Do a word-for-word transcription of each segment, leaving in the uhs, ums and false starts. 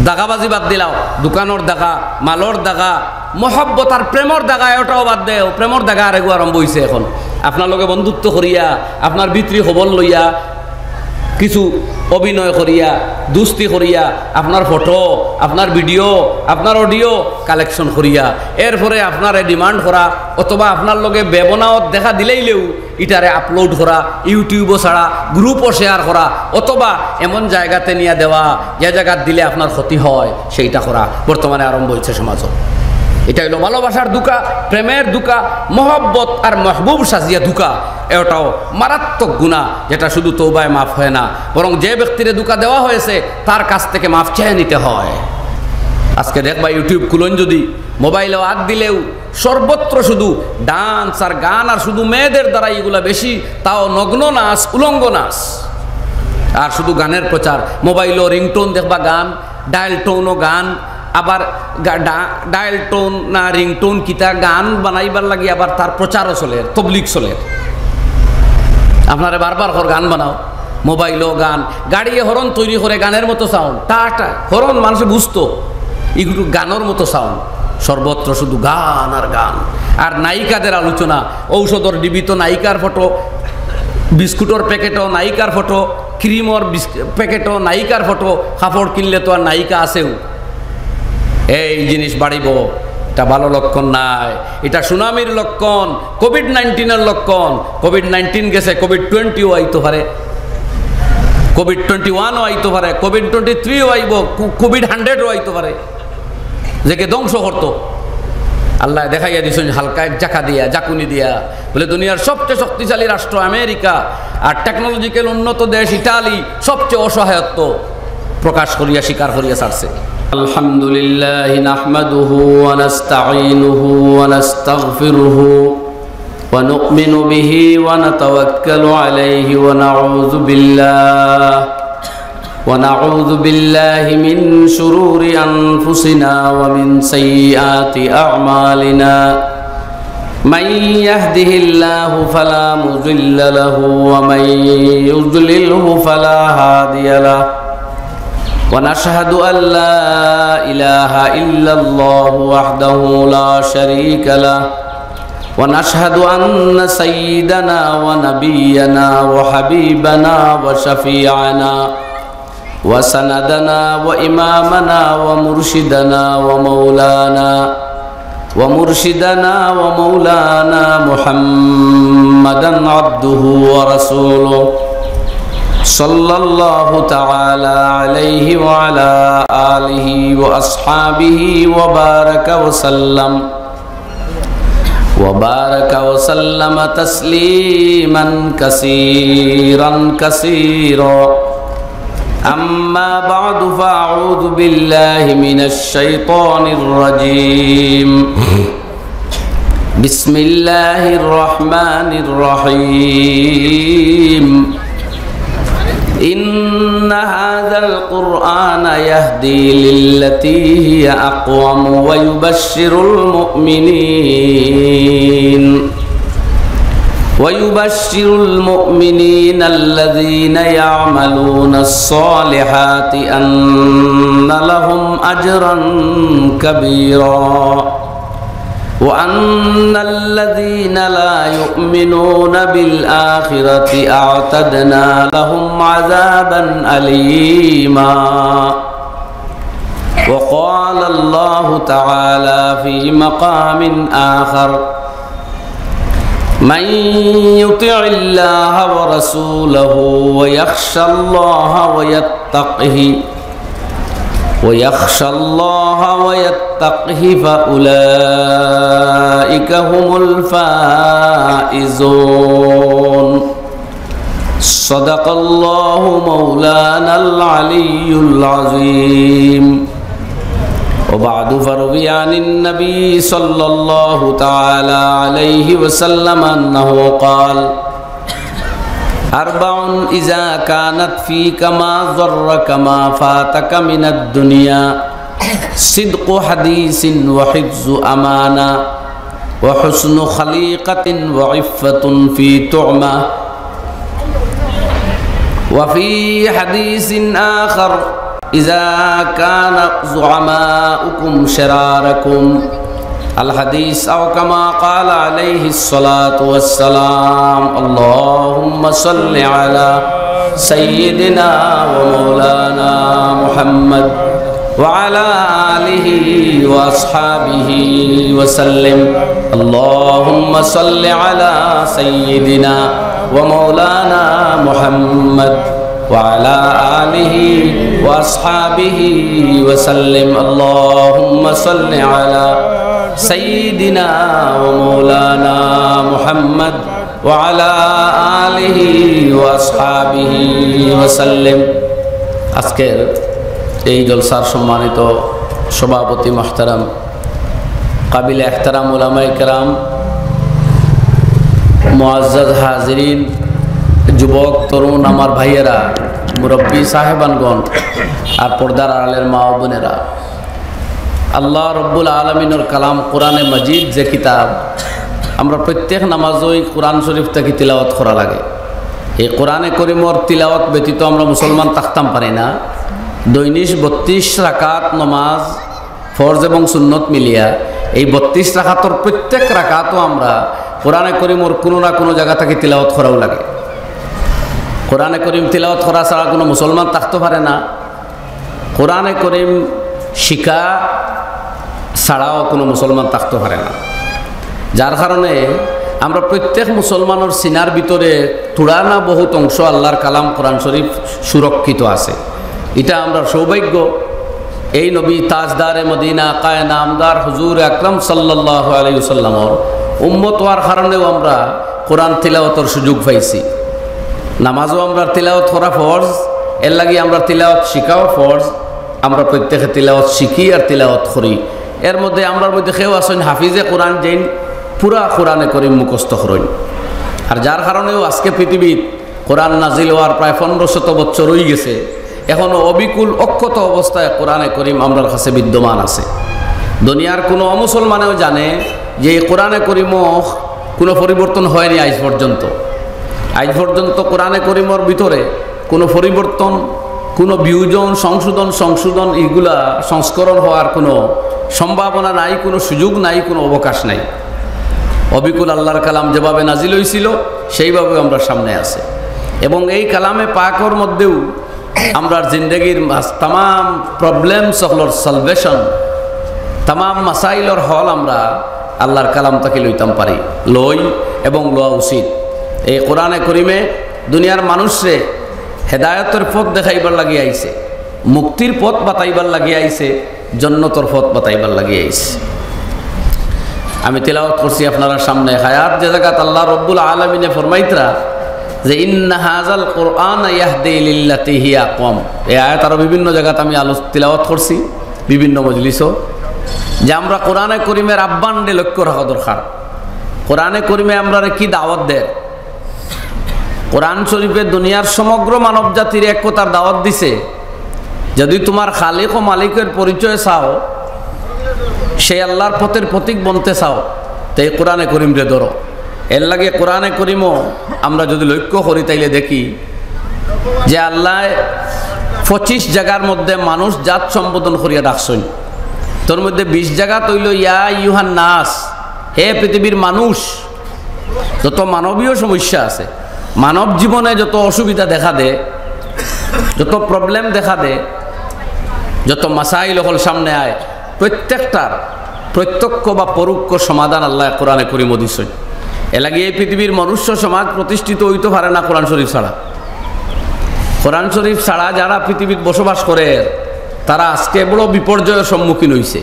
দাগাবাজি বাদ দিলাও, দোকানর দাগা, মালর দাগা, মহব্বত আর প্রেমর দাগা, ওটাও বাদ দেও। প্রেমর দাগা আরেকগু আরম্ভ অইছে এখন। আপনার লগে বন্ধুত্ব করিয়া, আপনার ভিতরি খবর লইয়া, কিছু অভিনয় করিয়া, দুস্তি করিয়া, আপনার ফটো, আপনার ভিডিও, আপনার অডিও কালেকশন করিয়া, এরপরে আপনারে ডিমান্ড করা, অথবা আপনার লগে বেবনাওত দেখা দিলাইলেউ ইটারে আপলোড করা, ইউটিউবও ছাড়া, গ্রুপও শেয়ার করা, অথবা এমন জায়গাতে নিয়া দেওয়া, যে জাগাত দিলে আপনার ক্ষতি হয়, সেইটা করা বর্তমানে আরম্ভ অইছে সমাজো। ইটা অইলো ভালোবাসার ধুকা, প্রেমের ধুকা, মহব্বত আর মহবুব সাজিয়া ধুকা। এটাও মারাত্মক গুনাহ, যেটা শুধু তৌবায় মাফ হয় না, বরং যে ব্যক্তিরে ধুকা দেওয়া হয়েছে, তার কাছ থেকে মাফ চেয়ে নিতে হয়। আজকে দেখবা, ইউটিউব খুলইন যদি, মোবাইলো আত দিলেউ সর্বত্র শুধু ডান্স আর গান, আর শুধু মেয়েদের দ্বারা ইগুলা বেশি, তাও নগ্ন নাচ, উলঙ্গ নাচ, আর শুধু গানের প্রচার। মোবাইলো রিংটোন দেখবা গান, ডায়াল টোনও গান, আবার গা-, ডা-, ডায়াল টোন না রিংটোন কিতা গান বানাইবার লাগি আবার তার প্রচারও চলের, তবলিগ চলের। আপনারে বারবার কর গান বানাও, মোবাইলো গান, গাড়িয়ে হরন তৈরি করে গানের মতো সাউন্ড, টা টা হরন, মানুষে বুঝতো, ইগুলো গানর মতো সাউন্ড। সর্বত্র শুধু গান আর গান, আর নায়িকাদের আলোচনা। ঔষধর ডিবিত নায়িকার ফটো, বিস্কুটর প্যাকেটও নায়িকার ফটো, ক্রিমর বিস-, প্যাকেটও নায়িকার ফটো। কাপড় কিনলে তো আর নায়িকা আছেউ। এই জিনিস বাড়িব, এটা ভালো লক্ষণ নায়, এটা সুনামির লক্ষণ, কোভিড নাইনটিনের লক্ষণ। কোভিড নাইনটিন গেছে, কোভিড টোয়েন্টিও আইতো পারে, কোভিড টোয়েন্টি ওয়ানও আইতো পারে, কোভিড টোয়েন্টি থ্রিও আইব, কো-, কোভিড হান্ড্রেডও আইতো পারে, যেকে ধ্বংস করতো। আল্লায় দেখাইয়া দিছইন হালকা এক ঝাঁকা দিয়া, ঝাঁকুনি দিয়া, বলে দুনিয়ার সবচেয়ে শক্তিশালী রাষ্ট্র আমেরিকা আর টেকনোলজিক্যাল উন্নত দেশ ইটালি সবচেয়ে অসহায়ত্ব প্রকাশ করিয়া, স্বীকার করিয়া ছাড়ছে। الحمد لله نحمده ونستعينه ونستغفره ونؤمن به ونتوكل عليه ونعوذ بالله ونعوذ بالله من شرور أنفسنا ومن سيئات أعمالنا. من يهده الله فلا مضل له ومن يضلله فلا هادي له. ونشهد أن لا إله إلا الله وحده لا شريك له. ونشهد أن سيدنا ونبينا وحبيبنا وشفيعنا وسندنا وإمامنا ومرشدنا ومولانا ومرشدنا ومولانا محمدا عبده ورسوله، صلى الله تعالى عليه وعلى آله وأصحابه وبارك وسلم، وبارك وسلم تسليما كثيرا كثيرا. أما بعد، فأعوذ بالله من الشيطان الرجيم. بسم الله الرحمن الرحيم. إن هذا القرآن يهدي للتي هي أقوم ويبشر المؤمنين، ويبشر المؤمنين الذين يعملون الصالحات أن لهم أجرا كبيرا. وأن الذين لا يؤمنون بالآخرة أعتدنا لهم عذابا أليما. وقال الله تعالى في مقام آخر: من يطع الله ورسوله ويخش الله ويتقه ويخش الله ويتقه فأولئك هم الفائزون. صدق الله مولانا العلي العظيم. وبعد، فروي عن النبي صلى الله تعالى عليه وسلم أنه قال: أربع إذا كانت فيك ما ضرك ما فاتك من الدنيا: صدق حديث وحفظ أمانة وحسن خليقة وعفة في طعمة. وفي حديث آخر: إذا كان زعماؤكم شراركم. الحديث، أو كما قال عليه الصلاة والسلام. اللهم صل على سيدنا ومولانا محمد وعلى آله وأصحابه وسلم. اللهم صل على سيدنا ومولانا محمد وعلى آله وأصحابه وسلم. اللهم صل على سيدنا ومولانا محمد وعلى آله وأصحابه وسلم. আজকের এই জলসার সম্মানিত সভাপতি মুহতারাম, কাবিলে এহতারাম উলামায়ে কেরাম, মুআজ্জাজ হাজিরিন, যুবক তরুণ আমার ভাইয়েরা, মুরব্বী সাহেবানগণ, আর পর্দার আড়ালের মা ও বোনেরা, আল্লাহ রব্বুল আলামিনর কালাম কোরআনে মাজিদ যে কিতাব, আমরা প্রত্যেক নামাজই কোরআন শরীফ থাকি তিলাওয়াত করা লাগে। এই কোরআনে করিমর তিলাওয়াত ব্যতীত আমরা মুসলমান থাকতাম পারি না। দৈনিক বত্রিশ রাকাত নামাজ, ফরজ এবং সুন্নত মিলিয়া, এই বত্রিশ রাকাতর প্রত্যেক রাকাতও আমরা কোরআনে করিমর কোনো না কোনো জায়গা থাকি তিলাওয়াত করাও লাগে। কোরআনে করিম তিলাওয়াত করা ছাড়া কোনো মুসলমান থাকতে পারে না। কোরআনে করিম শিখা ছাড়াও কোনো মুসলমান থাকতে পারে না। যার কারণে আমরা প্রত্যেক মুসলমানর সিনার ভিতরে থুড়া না বহুত অংশ আল্লাহর কালাম কোরআন শরীফ সুরক্ষিত আছে। এটা আমরা সৌভাগ্য। এই নবী তাজদারে মদিনা, আকায়ে নামদার হুজুর আকরাম সাল্লাল্লাহু আলাইহি ওয়াসাল্লামর উম্মত হওয়ার কারণেও আমরা কোরআন তিলাওয়াতর সুযোগ পাইছি। নামাজও আমরা তিলাওয়াত করা ফরজ, এর লাগি আমরা তিলাওয়াত শিখাও ফরজ। আমরা প্রত্যেকে তিলাওয়াত শিখি আর তিলাওয়াত করি। এর মধ্যে আমরার মধ্যে কেউ আছইন হাফিজে কোরআন, যেইন পুরা কোরআনে করিম মুখস্থ করইন। আর যার কারণেও আজকে পৃথিবীত কোরআন নাজিল হওয়ার প্রায় পনেরো শত বছর হয়ে গেছে, এখনো অবিকুল অক্ষত অবস্থায় কোরআনে করিম আমরার কাছে বিদ্যমান আছে। দুনিয়ার কোনো অমুসলমানেও জানে যে এই কোরআনে করিমও কোনো পরিবর্তন হয়নি আজ পর্যন্ত। আজ পর্যন্ত কোরআনে করিমর ভিতরে কোনো পরিবর্তন, কোনো বিয়োজন, সংশোধন, সংশোধন, ইগুলা সংস্করণ হওয়ার কোনো সম্ভাবনা নাই, কোনো সুযোগ নাই, কোনো অবকাশ নাই। অবিকুল আল্লাহর কালাম যেভাবে নাজিল হইছিল, সেইভাবে আমরার সামনে আছে। এবং এই কালামে পাকর মধ্যেও আমরার জিন্দেগির মাস-, তামাম প্রবলেম সকলর সলভেশন, তামাম মাসাইলর হল আমরা আল্লাহর কালাম থাকি লইতাম পারি, লই এবং লওয়া উচিত। এই কোরআনে করিমে দুনিয়ার মানুষরে হেদায়তর পথ দেখাইবার লাগি আইছে, মুক্তির পথ বাতাইবার লাগি আইছে, জন্নতর পথ বাতাইবার লাগি আইছে। আমি তিলাওয়াত করছি আপনারার সামনে এক আয়াত, যে জাগাত আল্লাহ রব্বুল আলামিনে ফরমাইতরা যে, "ইন্না হাযাল কুরআনা ইয়াহদি লিল্লাতি হিয়া আকওয়াম।" এই আয়াত আরো বিভিন্ন জাগাত আমি আলো-, তিলাওয়াত করছি, বিভিন্ন মজলিসও, যে আমরা কোরআনে করিমের আহ্বানরে লক্ষ্য রাখা দরকার। কোরআনে করিমে আমরারে কি দাওয়াত দের? কোরআন শরীফে দুনিয়ার সমগ্র মানব জাতির এক কথার দাওয়াত দিছে, যদি তোমার খালিক ও মালিকের পরিচয় চাও, সেই আল্লাহর পথের পথিক বনতে চাও, তে এই কোরআনে করিমরে ধরো। এর লাগি কোরআনে করিমও আমরা যদি লক্ষ্য করি, তাইলে দেখি যে আল্লাহ পঁচিশ জাগার মধ্যে মানুষ জাত সম্বোধন করিয়া ডাকছইন। তোর মধ্যে বিশ জাগাত অইল, "ইয়া আইয়ুহান নাস", হে পৃথিবীর মানুষ। যত মানবীয় সমস্যা আছে, মানব জীবনে যত অসুবিধা দেখা দেয়, যত প্রবলেম দেখা দেয়, যত মাসাইল অকল সামনে আয়, প্রত্যেকটার প্রত্যক্ষ বা পরোক্ষ সমাধান আল্লাহ কোরআনে করিমও দিছইন। এর লাগি এই পৃথিবীর মনুষ্য সমাজ প্রতিষ্ঠিত হইতে পারে না কোরআন শরীফ ছাড়া। কোরআন শরীফ ছাড়া যারা পৃথিবীত বসবাস করে, তারা আজকে বড় বিপর্যয়ের সম্মুখীন হইছে,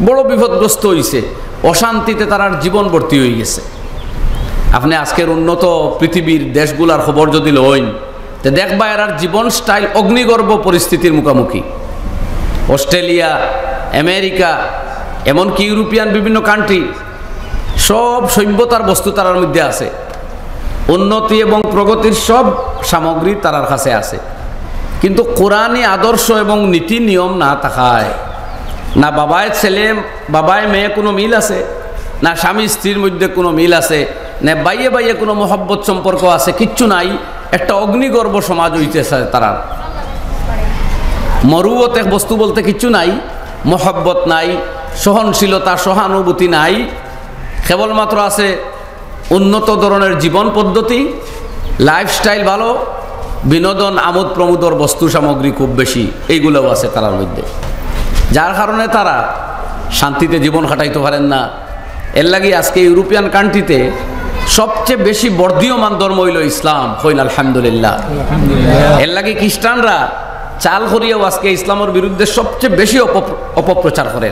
বড় বিপদগ্রস্ত হইছে, অশান্তিতে তারার জীবন ভর্তি হয়ে গেছে। আপনি আজকের উন্নত পৃথিবীর দেশগুলার খবর যদি লইন, তে দেখবা এরার জীবন স্টাইল অগ্নিগর্ভ পরিস্থিতির মুখামুখি। অস্ট্রেলিয়া, আমেরিকা, এমনকি ইউরোপিয়ান বিভিন্ন কান্ট্রি, সব সভ্যতার বস্তু তারার মধ্যে আছে, উন্নতি এবং প্রগতির সব সামগ্রী তারার কাছে আছে। কিন্তু কোরআনি আদর্শ এবং নীতি নিয়ম না থাকায়, না বাবায় ছেলে, বাবায় মেয়ে কোনো মিল আছে, না স্বামী স্ত্রীর মধ্যে কোনো মিল আছে, না বাইয়ে বাইয়ে কোনো মহব্বত সম্পর্ক আছে, কিচ্ছু নাই। একটা অগ্নিগর্ভ সমাজ হইতেছে তারা। মরুবত এক বস্তু বলতে কিচ্ছু নাই, মহব্বত নাই, সহনশীলতা, সহানুভূতি নাই, কেবলমাত্র আছে উন্নত ধরনের জীবন পদ্ধতি, লাইফস্টাইল ভালো, বিনোদন, আমোদ প্রমোদর বস্তু সামগ্রী খুব বেশি, এইগুলাও আছে তারার মধ্যে, যার কারণে তারা শান্তিতে জীবন কাটাইতে পারেন না। এর লাগি আজকে ইউরোপিয়ান কান্ট্রিতে সবচেয়ে বেশি বর্ধীয়মান ধর্ম হইল ইসলাম। কইন আলহামদুলিল্লাহ। এর লাগি খ্রিস্টানরা চাল করিয়াও আজকে ইসলামের বিরুদ্ধে সবচেয়ে বেশি অপপ্র-, অপপ্রচার করেন।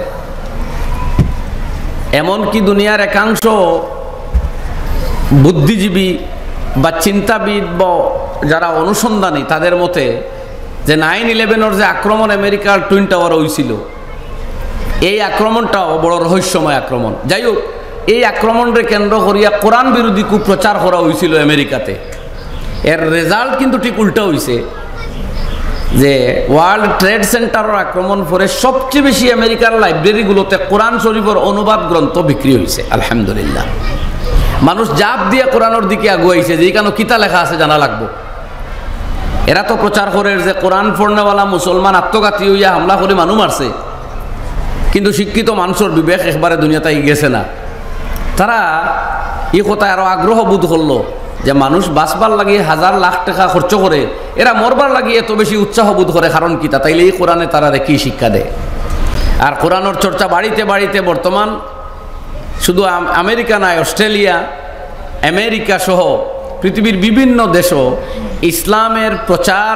এমনকি দুনিয়ার একাংশ বুদ্ধিজীবী বা চিন্তাবিদ বা যারা অনুসন্ধানী, তাদের মতে যে নাইন ইলেভেনের যে আক্রমণ আমেরিকার টুইন টাওয়ার হয়েছিল, এই আক্রমণটাও বড় রহস্যময় আক্রমণ। যাই হোক, এই আক্রমণরে কেন্দ্র করিয়া কোরআন বিরোধী কুপ্রচার করা হয়েছিল আমেরিকাতে। এর রেজাল্ট কিন্তু ঠিক উল্টা হইছে, যে ওয়ার্ল্ড ট্রেড সেন্টারের আক্রমণ পরে সবচেয়ে বেশি আমেরিকার লাইব্রেরিগুলোতে কোরআন শরীফের অনুবাদ গ্রন্থ বিক্রি হইছে। আলহামদুলিল্লাহ, মানুষ জাপ দিয়া কোরআনের দিকে আগুয়াইছে যে এখানে কিতা লেখা আছে জানা লাগবো। এরা তো প্রচার করে যে কোরআন পড়নেওয়ালা মুসলমান আত্মঘাতী হইয়া হামলা করে মানু মারছে, কিন্তু শিক্ষিত মানুষের বিবেক একবারে দুনিয়াত আই গেছে না। তারা এই কথায় আরো আগ্রহ বোধ করলো যে মানুষ বাঁচবার লাগি হাজার লাখ টাকা খরচ করে, এরা মরবার লাগি এত বেশি উৎসাহ বোধ করে, কারণ কিতা? তাইলে এই কোরআনে তারারে কি শিক্ষা দেয়? আর কোরআনের চর্চা বাড়িতে বাড়িতে বর্তমান শুধু আম-, আমেরিকা নয়, অস্ট্রেলিয়া, আমেরিকা সহ পৃথিবীর বিভিন্ন দেশও ইসলামের প্রচার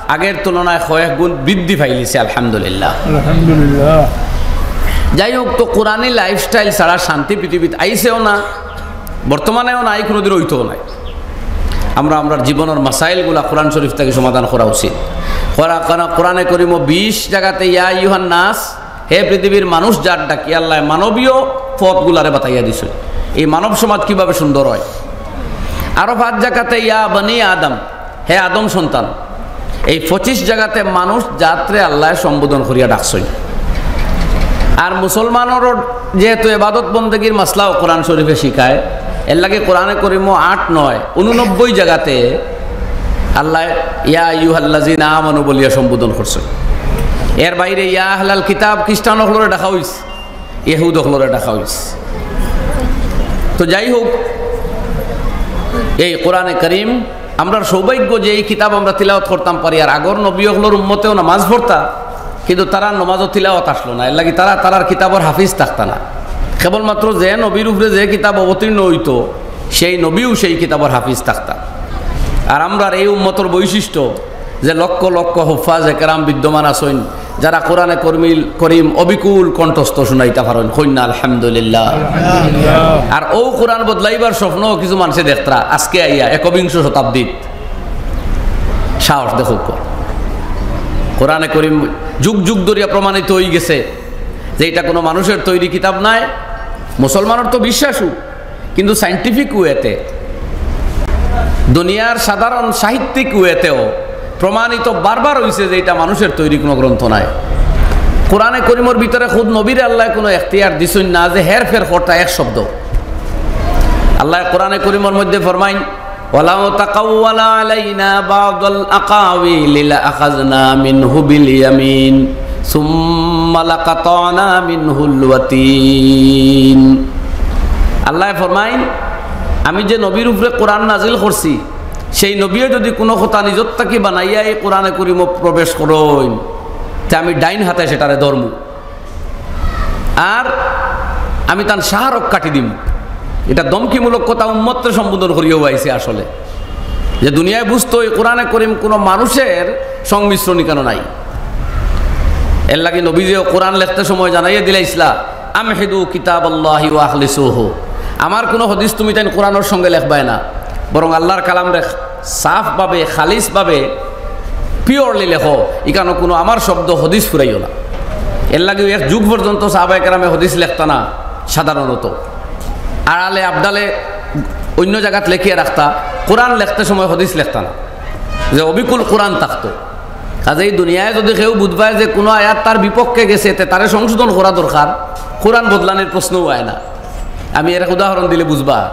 আগের তুলনায় কয়েক গুণ বৃদ্ধি পাইলিছে, আলহামদুলিল্লাহ। আলহামদুলিল্লাহ। যাই হোক, তো কোরআনী লাইফস্টাইল ছাড়া শান্তি পৃথিবীত আইছেও না, বর্তমানেও নাই, কোনোদিন হইতেও নাই। আমরা আমরার জীবনের মাসাইলগুলা কোরআন শরীফ থেকে সমাধান করা উচিত। কোরআ-, কোরআ-, কোরআনে করিমও বিশ জায়গাতে ইয়া আইয়ুহান নাস, হে পৃথিবীর মানুষ জাত ডাকি আল্লাহ মানবীয় পথগুলারে বাতাইয়া দিছে। এই মানব সমাজ কিভাবে সুন্দর হয়। আরো পাঁচ জায়গাতে ইয়া বনি আদম, হে আদম সন্তান। এই পঁচিশ জায়গাতে মানুষ জাতরে আল্লাহ সম্বোধন করিয়া ডাকছইন। আর মুসলমানরও যেহেতু এবাদত বন্দেগীর মাসলাও কোরআন শরীফে শিখায়, এর লাগি কোরআনে করিমও আট নয় উননব্বই জায়গাতে আল্লাহ ইয়া আইয়ুহাল্লাযিনা আমানু বলিয়া সম্বোধন করছে। এর বাইরে ইয়া আহলাল কিতাব খ্রিস্টান অকলরে ডাকা হইছে, ইহুদ অকলরে ডাকা হইছে। তো যাই হোক, এই কোরআনে করিম আমরার সৌভাগ্য যে এই কিতাব আমরা তিলাওয়াত করতাম পারি। আর আগর নবী অকলর উম্মতেও নামাজ পড়তা, কিন্তু তারা নমাজও তিলাওয়াত আসলো না, এর লাগি তারা তারার কিতাবর হাফিজ থাকতা না। কেবলমাত্র যে নবীর উপরে যে কিতাব অবতীর্ণ হইতো, সেই নবীও সেই কিতাবর হাফিজ থাকতা। আর আমরার এই উম্মতর বৈশিষ্ট্য যে লক্ষ লক্ষ হুফাজ একরাম বিদ্যমান আছইন, যারা কোরআনে করিমিল-, করিম অবিকুল কণ্ঠস্থ শুনাইতা পারইন, কইন না আলহামদুলিল্লাহ। আর ও কোরআন বদলাইবার স্বপ্ন কিছু মানুষে দেখতরা, আজকে আইয়া একবিংশ শতাব্দীত সাহস দেখো। কোরআনে করিম যুগ যুগ ধরিয়া প্রমাণিত হয়ে গেছে যে এটা কোনো মানুষের তৈরি কিতাব নাই। মুসলমানের তো বিশ্বাসও, কিন্তু সায়েন্টিফিক ওয়েতে, দুনিয়ার সাধারণ সাহিত্যিক ওয়েতেও প্রমাণিত বারবার হইছে যে এটা মানুষের তৈরি কোনো গ্রন্থ নাই। কোরআনে করিমর ভিতরে খুদ নবীরে আল্লাহ কোনো এখতিয়ার দিছইন না যে হেরফের করতা এক শব্দ। আল্লাহ কোরআনে করিমর মধ্যে ফরমাইন, "ওয়ালাউ তাকাওয়ালা আলাইনা বা'দাল আকাওয়িলি লাআখাযনা মিনহু বিল ইয়ামিন, সুম্মা লাকাতা'না মিনহুল ওয়াতিন।" আল্লাহ ফরমাইন, "আমি যে নবীর উপরে কোরআন নাজিল করছি, সেই নবীয়ে যদি কোনো কথা নিজর থাকি বানাইয়া এই কোরআনে করিমো প্রবেশ করইন, তে আমি ডাইন হাতে সেটারে ধরমু।" আর আমি তান শাহরগ কাটি দিমু। এটা ধমকিমূলক কথা উম্মতরে সম্বোধন করিয়াও আইছে আসলে, যে দুনিয়ায় বুঝতো এই কোরআনে করিম কোনো মানুষের সংমিশ্রণ ইকানো নাই। এর লাগি নবীজিও কোরআন লেখতে সময় জানাইয়া দিলাইছলা, "আমহিদু কিতাবাল্লাহি ওয়া আখলিসুহু।" আমার কোনো হাদিস তুমি তাইন কোরআনের সঙ্গে লেখবায় না, বরং আল্লাহর কালামরে সাফভাবে, খালিসভাবে, পিওরলি লেখো, ইকানো কোনো আমার শব্দ হাদিস ফুরাইও না। এর লাগি এক যুগ পর্যন্ত সাহাবায়ে কেরামে হাদিস লেখতা না, সাধারণত আড়ালে আবডালে অন্য জায়গাত লেখিয়া রাখতা, কোরআন লেখতে সময় হাদিস লেখতা না, যে অবিকুল কোরআন থাকতো। কাজেই দুনিয়ায় যদি কেউ বুঝবায় যে কোনো আয়াত তার বিপক্ষে গেছে, তে তারে সংশোধন করা দরকার, কোরআন বদলানির প্রশ্নও হয় না। আমি এর এক উদাহরণ দিলে বুঝবা,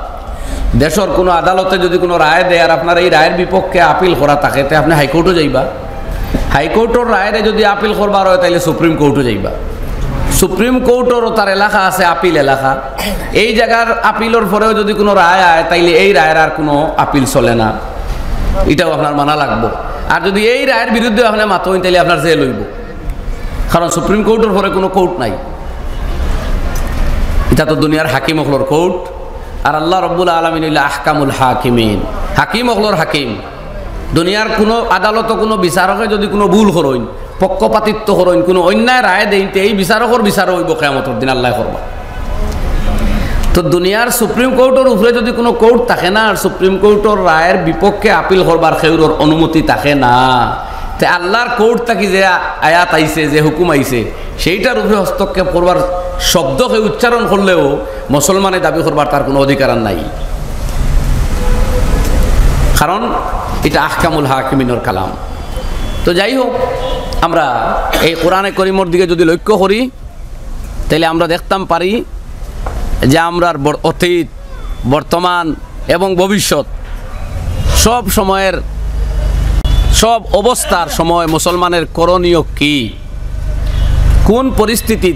দেশর কোনো আদালতে যদি কোনো রায় দেয় আর আপনার এই রায়ের বিপক্ষে আপিল করা থাকে, তে আপনি হাইকোর্টও যাইবা। হাইকোর্টর রায়রে যদি আপিল করবার অয়, তাইলে সুপ্রিম কোর্টো যাইবা। সুপ্রিম কোর্টরও তার এলাকা আছে, আপিল এলাকা। এই জাগার আপিলর পরেও যদি কুনু রায় আয়, তাইলে এই রায়র আর কুনু আপিল চলে না, ইটাও আপনার মানা লাগবো। আর যদি এই রায়র বিরুদ্ধে আপনে মাতইন, তাইলে আপনার জেল অইবো, কারণ সুপ্রিম কোর্টর পরে কুনু কোর্ট নাই। ইটা তো দুনিয়ার হাকিম অকলর কোর্ট, আর আল্লাহ রব্বুল আলামিন অইলা আহকামুল হাকিমিন, হাকিম অকলর হাকিম। দুনিয়ার কুনু আদালতো কুনু বিচারকে যদি কুনু ভুল করইন, পক্ষপাতিত্ব করইন, কুনু অন্যায় রায় দেইন, তে এই বিচারকর বিচারও অইবো কিয়ামতর দিন, আল্লায় করবা। তো দুনিয়ার সুপ্রিম কোর্টর উপরে যদি কুনু কোর্ট থাকে না, আর সুপ্রিম কোর্টর রায়ের বিপক্ষে আপিল করবার কেউরর অনুমতি থাকে না, তে আল্লাহর কোর্ট থাকি যে আ-, আয়াত আইছে, যে হুকুম আইছে, সেইটার উপরে হস্তক্ষেপ করবার শব্দ কেউ উচ্চারণ করলেও মুসলমানে দাবি করবার তার কুনু অধিকার আর নাই, কারণ ইটা আহকামুল হাকিমিনর কালাম। তো যাই হোক, আমরা এই কোরআনে করিমর দিকে যদি লক্ষ্য করি, তাইলে আমরা দেখতাম পারি যে আমরার বর-, অতীত, বর্তমান এবং ভবিষ্যৎ, সব সময়ের, সব অবস্থার সময় মুসলমানের করণীয় কি, কোন পরিস্থিতিত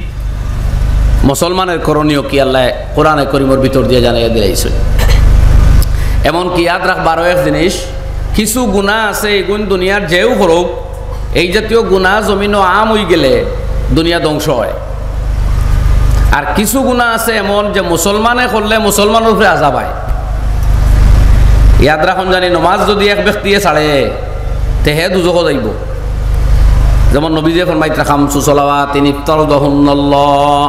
মুসলমানের করণীয় কি, আল্লায় কোরআনে করিমর ভিতর দিয়া জানাইয়া দিলাইছইন। এমনকি ইয়াদ রাখবা আরো এক জিনিস, কিছু গুনা আছে, ইগুন দুনিয়ার যেউ করউক, এই জাতীয় গুনা জমিনো আম অইগেলে দুনিয়া ধ্বংস অয়। আর কিছু গুনা আছে এমন যে মুসলমানে করলে মুসলমানর উপরে আজাব আয়। ইয়াদ রাখুন জানি, নমাজ যদি এক ব্যক্তিয়ে ছাড়ে, তে হে দুজখো যাইবো। যেমন নবীজিয়ে ফরমাইতরা, "খামসু সালাওয়াতিন ইফতারাদাহুন্নাল্লাহ,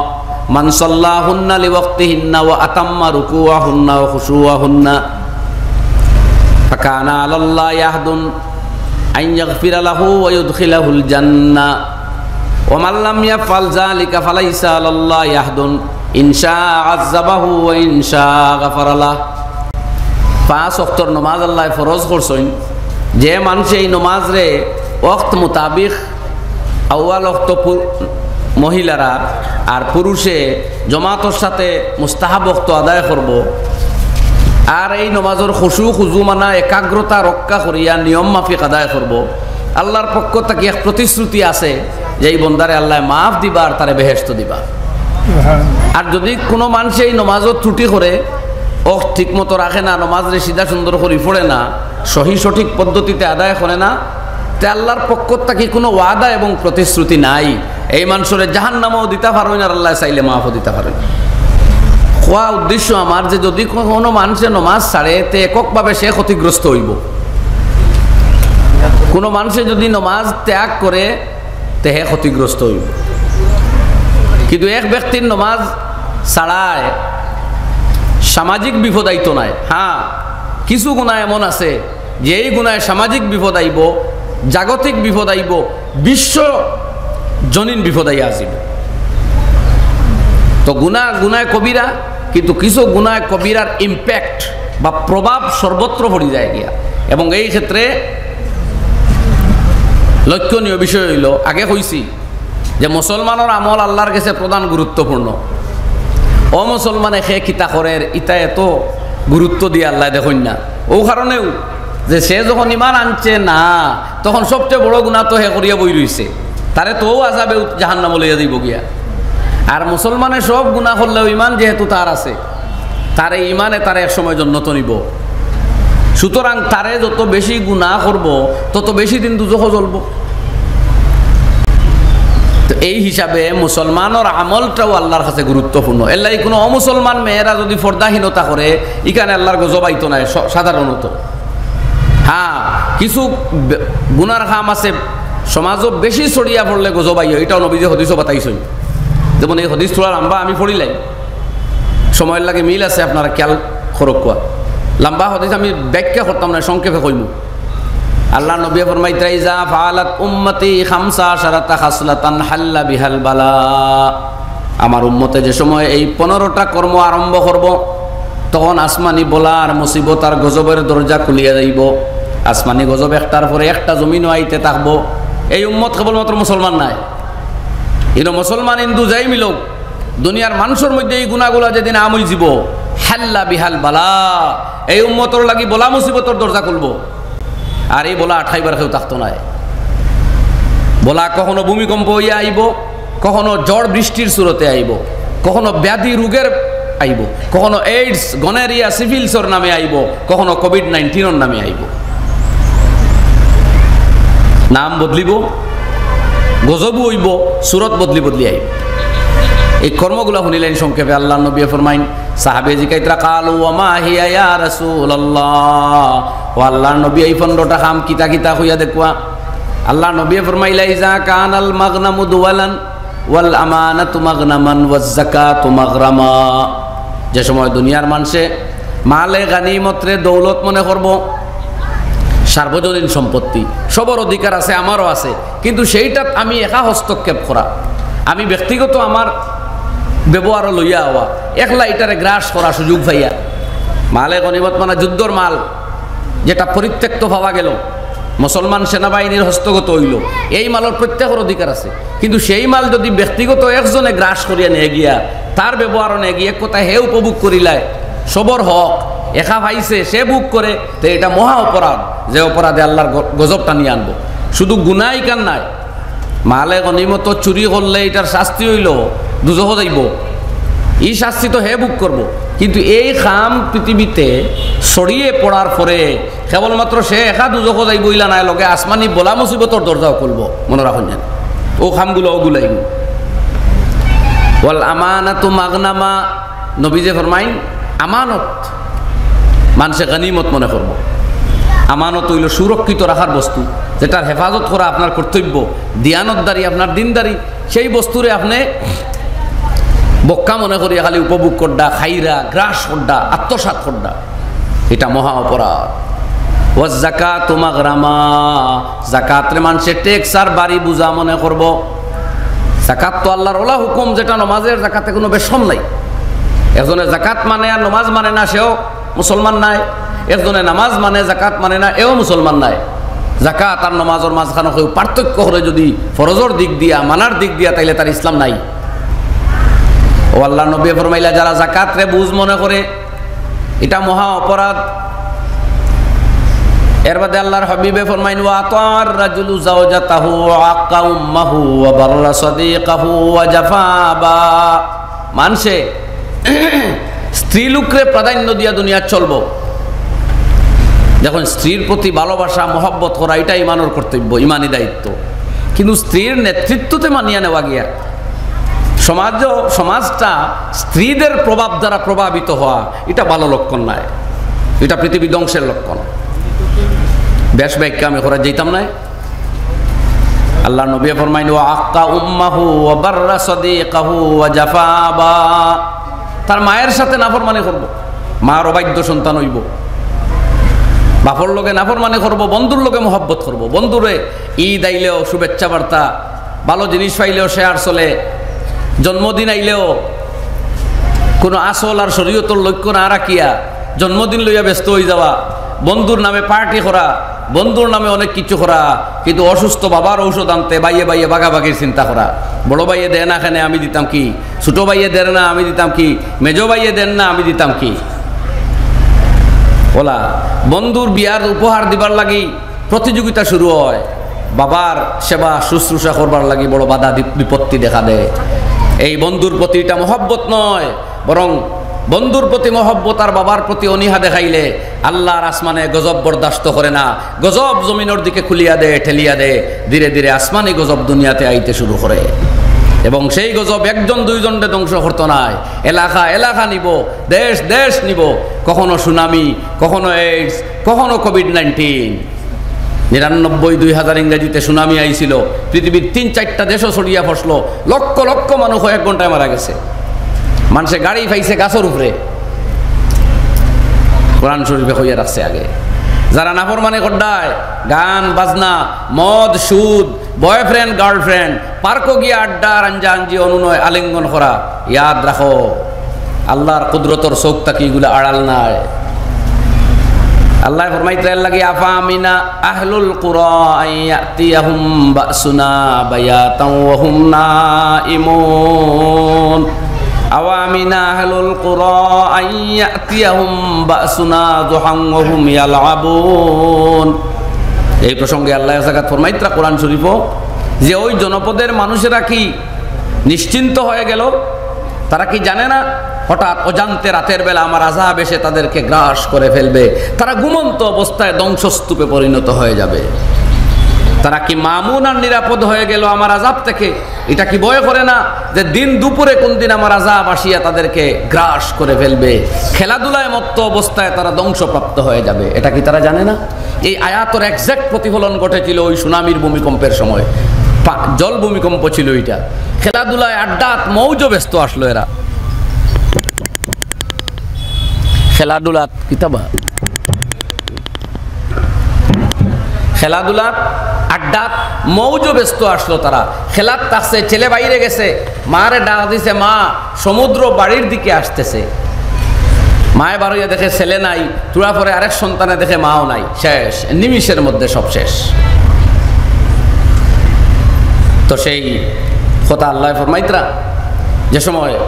মান সাল্লাহুন্না লিওয়াক্তিহিন্না ওয়া আতাম্মা রুকুআহুন্না ওয়া খুশুআহুন্না, ফাকানা আলাল্লাহি আহদুন আন ইয়াগফিরা লাহু ওয়া ইউদখিলাহুল জান্নাহ, ওয়া মান লাম ইয়াফআল যালিকা ফালাইসা আলাল্লাহি আহদুন, ইন শাআ আযাবাহু ওয়া ইন শাআ গাফারা লাহ।" পাঁচ ওয়াক্তর নমাজ আল্লায় ফরজ করছইন। যে মানষে এই নমাজরে ওয়াক্ত মোতাবিক আউয়াল ওয়াক্ত পু-, মহিলারা আর পুরুষে জমাতর সাথে মুস্তাহাব ওয়াক্ত আদায় করবো, আর এই নমাজর খুশু খুজু মানা একাগ্রতা রক্ষা করিয়া নিয়ম মাফিক আদায় করবো, আল্লাহর পক্ষ থাকি এক প্রতিশ্রুতি আছে যে এই বন্দারে আল্লায় মাফ দিবা আর তারে বেহেশত দিবা। আর যদি কুনু মানষে এই নমাজো ত্রুটি করে, অখ ঠিক মতো রাখে না, নমাজরে সিধা সুন্দর করি পড়ে না, সহি সঠিক পদ্ধতিতে আদায় করে না, তে আল্লাহর পক্ষ থাকি কুনু ওয়াদা এবং প্রতিশ্রুতি নাই। এই মানষরে জাহান্নামও দিতা পারইন আর আল্লায় চাইলে মাফও দিতা পারইন। কওয়া উদ্দেশ্য আমার যে যদি কুনু মানষে নমাজ ছাড়ে, তে এককভাবে সে ক্ষতিগ্রস্ত অইবো। কুনু মানষে যদি নমাজ ত্যাগ করে, তে হে ক্ষতিগ্রস্ত অইবো। কিন্তু এক ব্যক্তির নমাজ ছাড়ায় সামাজিক বিপদ আইতো নায়। হ্যাঁ, কিছু গুনা এমন আছে যে এই গুনায় সামাজিক বিপদ আইবো, জাগতিক বিপদ আইবো, বিশ্বজনীন বিপদ আইয়া আসিবো। তো গুনা, গুনায় কবিরা, কিন্তু কিছু গুনায় কবিরার impact বা প্রভাব সর্বত্র পড়ি যায় গিয়া। এবং এই ক্ষেত্রে লক্ষণীয় বিষয় অইলো, আগে কইছি যে মুসলমানর আমল আল্লাহর গেছে প্রধান গুরুত্বপূর্ণ। অমুসলমানে হে কিতা করের, ইতা এত গুরুত্ব দিয়া আল্লায় দেখইন না। অউ কারণেউ যে সে যখন ইমান আনছে না, তখন সবচেয়ে বড় গুনা তো হে করিয়া বই রইছে, তারে তো অউ আজাবে উত-, জাহান্নামো লইয়া যাইবো গিয়া। আর মুসলমানে সব গুনা করলেও ইমান যেহেতু তার আছে, তারে ইমানে তারে এক সময় জন্নতো নিবো। সুতরাং তারে যত বেশি গুনা করবো, তত বেশি দিন দুজখো জ্বলবো। তো এই হিসাবে মুসলমানর আমলটাও আল্লাহর কাছে গুরুত্বপূর্ণ। এরলাগি কুনু অমুসলমান মেয়েরা যদি পর্দাহীনতা করে, ইখানে আল্লাহর গজব আইতো নায় স-, সাধারণত। হ্যাঁ, কিছু বে-, গুনার কাম আছে, সমাজো বেশি ছড়িয়া পড়লে গজব আইও, ইটাও নবীজিয়ে হাদিসো বাতাইছইন। যেমন এই হাদিস থুড়া লম্বা, আমি পড়িলাই, সময়র লাগি মিল আছে, আপনারা খেয়াল করউক্কা। লম্বা হাদিস আমি ব্যাখ্যা করতাম না, সংক্ষেপে কইমু। আল্লাহর নবীয়ে ফরমাইতরা, "ইজা ফাআলাত উম্মতি খামসা আশারাতা খাসলাতান হাল্লা বিহাল বালা।" আমার উম্মতে যে সময় এই পনেরোটা কর্ম আরম্ভ করবো, তখন আসমানি বলা আর মুসিবত আর গজবের দরজা খুলিয়া যাইবো। আসমানি গজব একটার পরে একটা জমিনো আইতে থাকবো। এই উম্মত কেবলমাত্র মুসলমান নায়, ইনো মুসলমান হিন্দু যাই মিলউক, দুনিয়ার মানষর মধ্যে এই গুনাগুলা যেদিন আম অইযিবো, হাল্লা বিহাল বালা, এই উম্মতর লাগি বলা মুসিবতর দরজা খুলবো। আর এই বলা আটকাইবার কেউ থাকতো নায়। ওলা কখনো ভূমিকম্প অইয়া আইবো, কখনো ঝড় বৃষ্টির সুরতে আইবো, কখনো ব্যাধি রোগের আইবো, কখনো এইডস, গনেরিয়া, সিফিলিসর নামে আইবো, কখনো কোভিড নাইনটিনর নামে আইবো। নাম বদলিবো, গজবও অইবো, সুরত বদলি বদলি আইবো। এই কর্মগুলা হুনিলাইন সংক্ষেপে আল্লাহর নবীয়ে ফরমাইন, সাহাবে জিকাইতরা, "কালু ওয়া মা হিয়া ইয়া রাসূলুল্লাহ?" ও আল্লাহর নবী, এই পনেরোটা কাম কিতা কিতা কইয়া দেখুয়া। আল্লাহর নবীয়ে ফরমাইলা, "ইজা কানাল মাগনামু দুওয়ালান ওয়াল আমানাতু মাগনামান ওয়াজ যাকাতু মাগরামা।" যে সময় দুনিয়ার মানষে মালে গানিমতরে দৌলত মনে করবো, সার্বজনীন সম্পত্তি, সবর অধিকার আছে, আমারও আছে, কিন্তু সেইটাত আমি একা হস্তক্ষেপ করা, আমি ব্যক্তিগত আমার ব্যবহারও লইয়া আওয়া, একলা ইটারে গ্রাস করা সুযোগ পাইয়া। মালে গনিমত মানে যুদ্ধর মাল, যেটা পরিত্যক্ত পাওয়া গেল, মুসলমান সেনাবাহিনীর হস্তগত অইল, এই মালর প্রত্যেকর অধিকার আছে, কিন্তু সেই মাল যদি ব্যক্তিগত একজনে গ্রাস করিয়া নিয়া গিয়া, তার ব্যবহারও নিয়া গিয়া, এক কথা হে উপভোগ করিলায়, সবর হক একা পাইছে, সে ভোগ করে, তে এটা মহা অপরাধ, যে অপরাধে আল্লাহর গ-, গজব টানিয়া আনবো। শুধু গুনাহ ইখান নায়, মালে গনিমত চুরি করলে ইটার শাস্তি অইল দুজখো যাইবো, ই শাস্তি তো হে ভোগ করবো। কিন্তু এই কাম পৃথিবীতে ছড়িয়ে পড়ার পরে কেবলমাত্র সে একা দুজখো যাইবো ইলা নায়, লগে আসমানি বলা মুসিবতর দরজাও খুলবো। মনো রাখইন যেন, অউ কামগুলা অগুলাইন। ওয়াল আমানাতু মাগনামা, নবীয়ে ফরমাইন, আমানত মানষে গনিমত মনে করবো। আমানত অইল সুরক্ষিত রাখার বস্তু, যেটার হেফাজত করা আপনার কর্তব্য, দিয়ানতদারি আপনার দিনদারি। সেই বস্তুরে আপনে বক্কা মনে করিয়া খালি উপভোগ করডা, খাইরা, গ্রাস করডা, আত্মসাৎ করডা, এটা মহা অপরাধ। ওয়াজ যাকাতু মাগরামা, যাকাতরে মানষে ট্যাক্স আর বাড়ি বুঝা মনে করবো। যাকাত তো আল্লাহর ওলা হুকুম, যেটা নমাজের যাকাতে কোনো বেশকম নাই। একজনে যাকাত মানে আর নমাজ মানে না, সেও মুসলমান নায়। একজনে নামাজ মানে, যাকাত মানে না, এও মুসলমান নায়। যাকাত আর নমাজর মাঝখানো কেউ পার্থক্য করে যদি ফরজর দিক দিয়া, মানার দিক দিয়া, তাইলে তার ইসলাম নাই। ও আল্লাহর নবী ফরমাইলা, যারা যাকাতরে বুঝ মনে করে, এটা মহা অপরাধ। এর বাদে আল্লাহর হাবিবে ফরমাইন, "ওয়া আতাআর রাজুলু যাওজাতাহু ওয়া আক্কা উম্মাহু ওয়া বাররা সাদিকাহু ওয়া জাফা আবা।" মানষে স্ত্রী লোকরে প্রাধান্য দিয়া দুনিয়াত চলবো। দেখুন, স্ত্রীর প্রতি ভালোবাসা, মহব্বত করা, এটা ইমানর কর্তব্য, ইমানি দায়িত্ব। কিন্তু স্ত্রীর নেতৃত্বতে মানিয়া নেওয়া গিয়া সমাজ, সমাজটা স্ত্রীদের প্রভাব দ্বারা প্রভাবিত হওয়া, এটা ভালো লক্ষণ নয়, এটা পৃথিবী ধ্বংসের লক্ষণ। বেশ ব্যাখ্যা আমি করা যাইতাম না। আল্লাহর নবী ফরমাইন, "ওয়া আক্কা উম্মাহু ওয়া বাররা সাদিকাহু ওয়া জাফা আবা।" তার মায়ের সাথে নাফরমানি করবো, মার অবাধ্য সন্তান অইবো, বাপর লগে নাফরমানি করবো, বন্ধুর লগে মহব্বত করবো। বন্ধুরে ঈদ আইলেও শুভেচ্ছা বার্তা, ভালো জিনিস পাইলেও শেয়ার চলে, জন্মদিন আইলেও কোনো আসল আর শরীয়তর লক্ষ্য না রাখিয়া জন্মদিন লইয়া ব্যস্ত অই যাওয়া, বন্ধুর নামে পার্টি করা, বন্ধুর নামে অনেক কিছু করা, কিন্তু অসুস্থ বাবার ঔষধ আনতে বাইয়ে বাইয়ে বাগাবাগির চিন্তা করা। বড় বাইয়ে দেয় না, কেনে আমি দিতাম কি? ছোট বাইয়ে দেয় না, আমি দিতাম কি? মেজো বাইয়ে দেন না, আমি দিতাম কি? ওলা বন্ধুর বিয়ার উপহার দিবার লাগি প্রতিযোগিতা শুরু হয়, বাবার সেবা শুশ্রূষা করবার লাগি বড় বাধা দি-, বিপত্তি দেখা দেয়। এই বন্ধুর প্রতি এটা মহব্বত নয়, বরং বন্ধুর প্রতি মহব্বত আর বাবার প্রতি অনীহা দেখাইলে আল্লাহর আসমানে গজব বরদাস্ত করে না, গজব জমিনর দিকে খুলিয়া দেয়, ঠেলিয়া দেয়, ধীরে ধীরে আসমানি গজব দুনিয়াতে আইতে শুরু করে। এবং সেই গজব একজন দুইজনরে ধ্বংস করতো নায়, এলাকা এলাকা নিবো, দেশ দেশ নিবো, কখনো সুনামি, কখনো এইডস, কখনো কোভিড নাইনটিন। নিরানব্বই দুই হাজার ইংরেজিতে সুনামি আইছিল, পৃথিবীর তিন চাইরটা দেশও ছড়িয়া পড়ছিল, লক্ষ লক্ষ মানুষ কয়েক ঘন্টায় মারা গেছে। মানষে গাড়ি পাইছে গাছর উপরে, কোরআন শরীফে কইয়া রাখছে আগে। যারা নাফরমানি করডায়, গান বাজনা, মদ সুদ, বয়ফ্রেন্ড গার্লফ্রেন্ড, পার্কো গিয়া আড্ডা, রাঞ্জা আঞ্জি, অনুনয় আলিঙ্গন করা, ইয়াদ রাখো, আল্লাহর কুদরতর চউখ থাকি ইগুলা আড়াল নায়। আল্লায় ফরমাইতরা এর লাগি, "আফা আমিনা আহলুল কুরা আন ইয়াতিয়াহুম বাসুনা বায়াতাও ওয়া হুম নাইমুন।" আওয়া আমিনা আহলুল কুরা আন ইয়াতিয়াহুম বাসুনা দুহান ওয়া হুম ইয়ালআবুন। এই প্রসঙ্গে আল্লায় এক জাগাত ফরমাইতরা কোরআন শরীফো, যে ওই জনপদের মানুষেরা কি নিশ্চিন্ত হয়ে গেল? তারা কি জানে না হঠাৎ অজান্তে রাতের বেলা আমার আযাব এসে তাদেরকে গ্রাস করে ফেলবে? তারা ঘুমন্ত অবস্থায় ধ্বংসস্তূপে পরিণত হয়ে যাবে। তারা কি মামুন আর নিরাপদ হয়ে গেল আমার আযাব থেকে? এটা কি ভয় করে না যে দিন দুপুরে কোন দিন আমার আযাব আসিয়া তাদেরকে গ্রাস করে ফেলবে? খেলাধুলায় মত্ত অবস্থায় তারা ধ্বংসপ্রাপ্ত হয়ে যাবে, এটা কি তারা জানে না? এই আয়াতর এক্সাক্ট প্রতিফলন ঘটেছিল ওই সুনামির ভূমিকম্পের সময়। পা-, জল ভূমিকম্প ছিল এটা। খেলাধুলায় আড্ডাত মৌজো ব্যস্ত আসলো এরা। খেলাধুলাত কিতাবা খেলাধুলাত আড্ডাত মৌজো ব্যস্ত আসলো তারা। খেলাত থাকছে, ছেলে বাইরে গেছে, মারে ডাক দিছে, "মা, সমুদ্র বাড়ির দিকে আসতেছে।" মায়ে বারইয়া দেখে ছেলে নাই, থুড়া পরে আরেক সন্তানে দেখে মাও নাই। শেষ, নিমিষের মধ্যে সব শেষ। তো সেই কথা আল্লায় ফরমাইতরা, যে সময়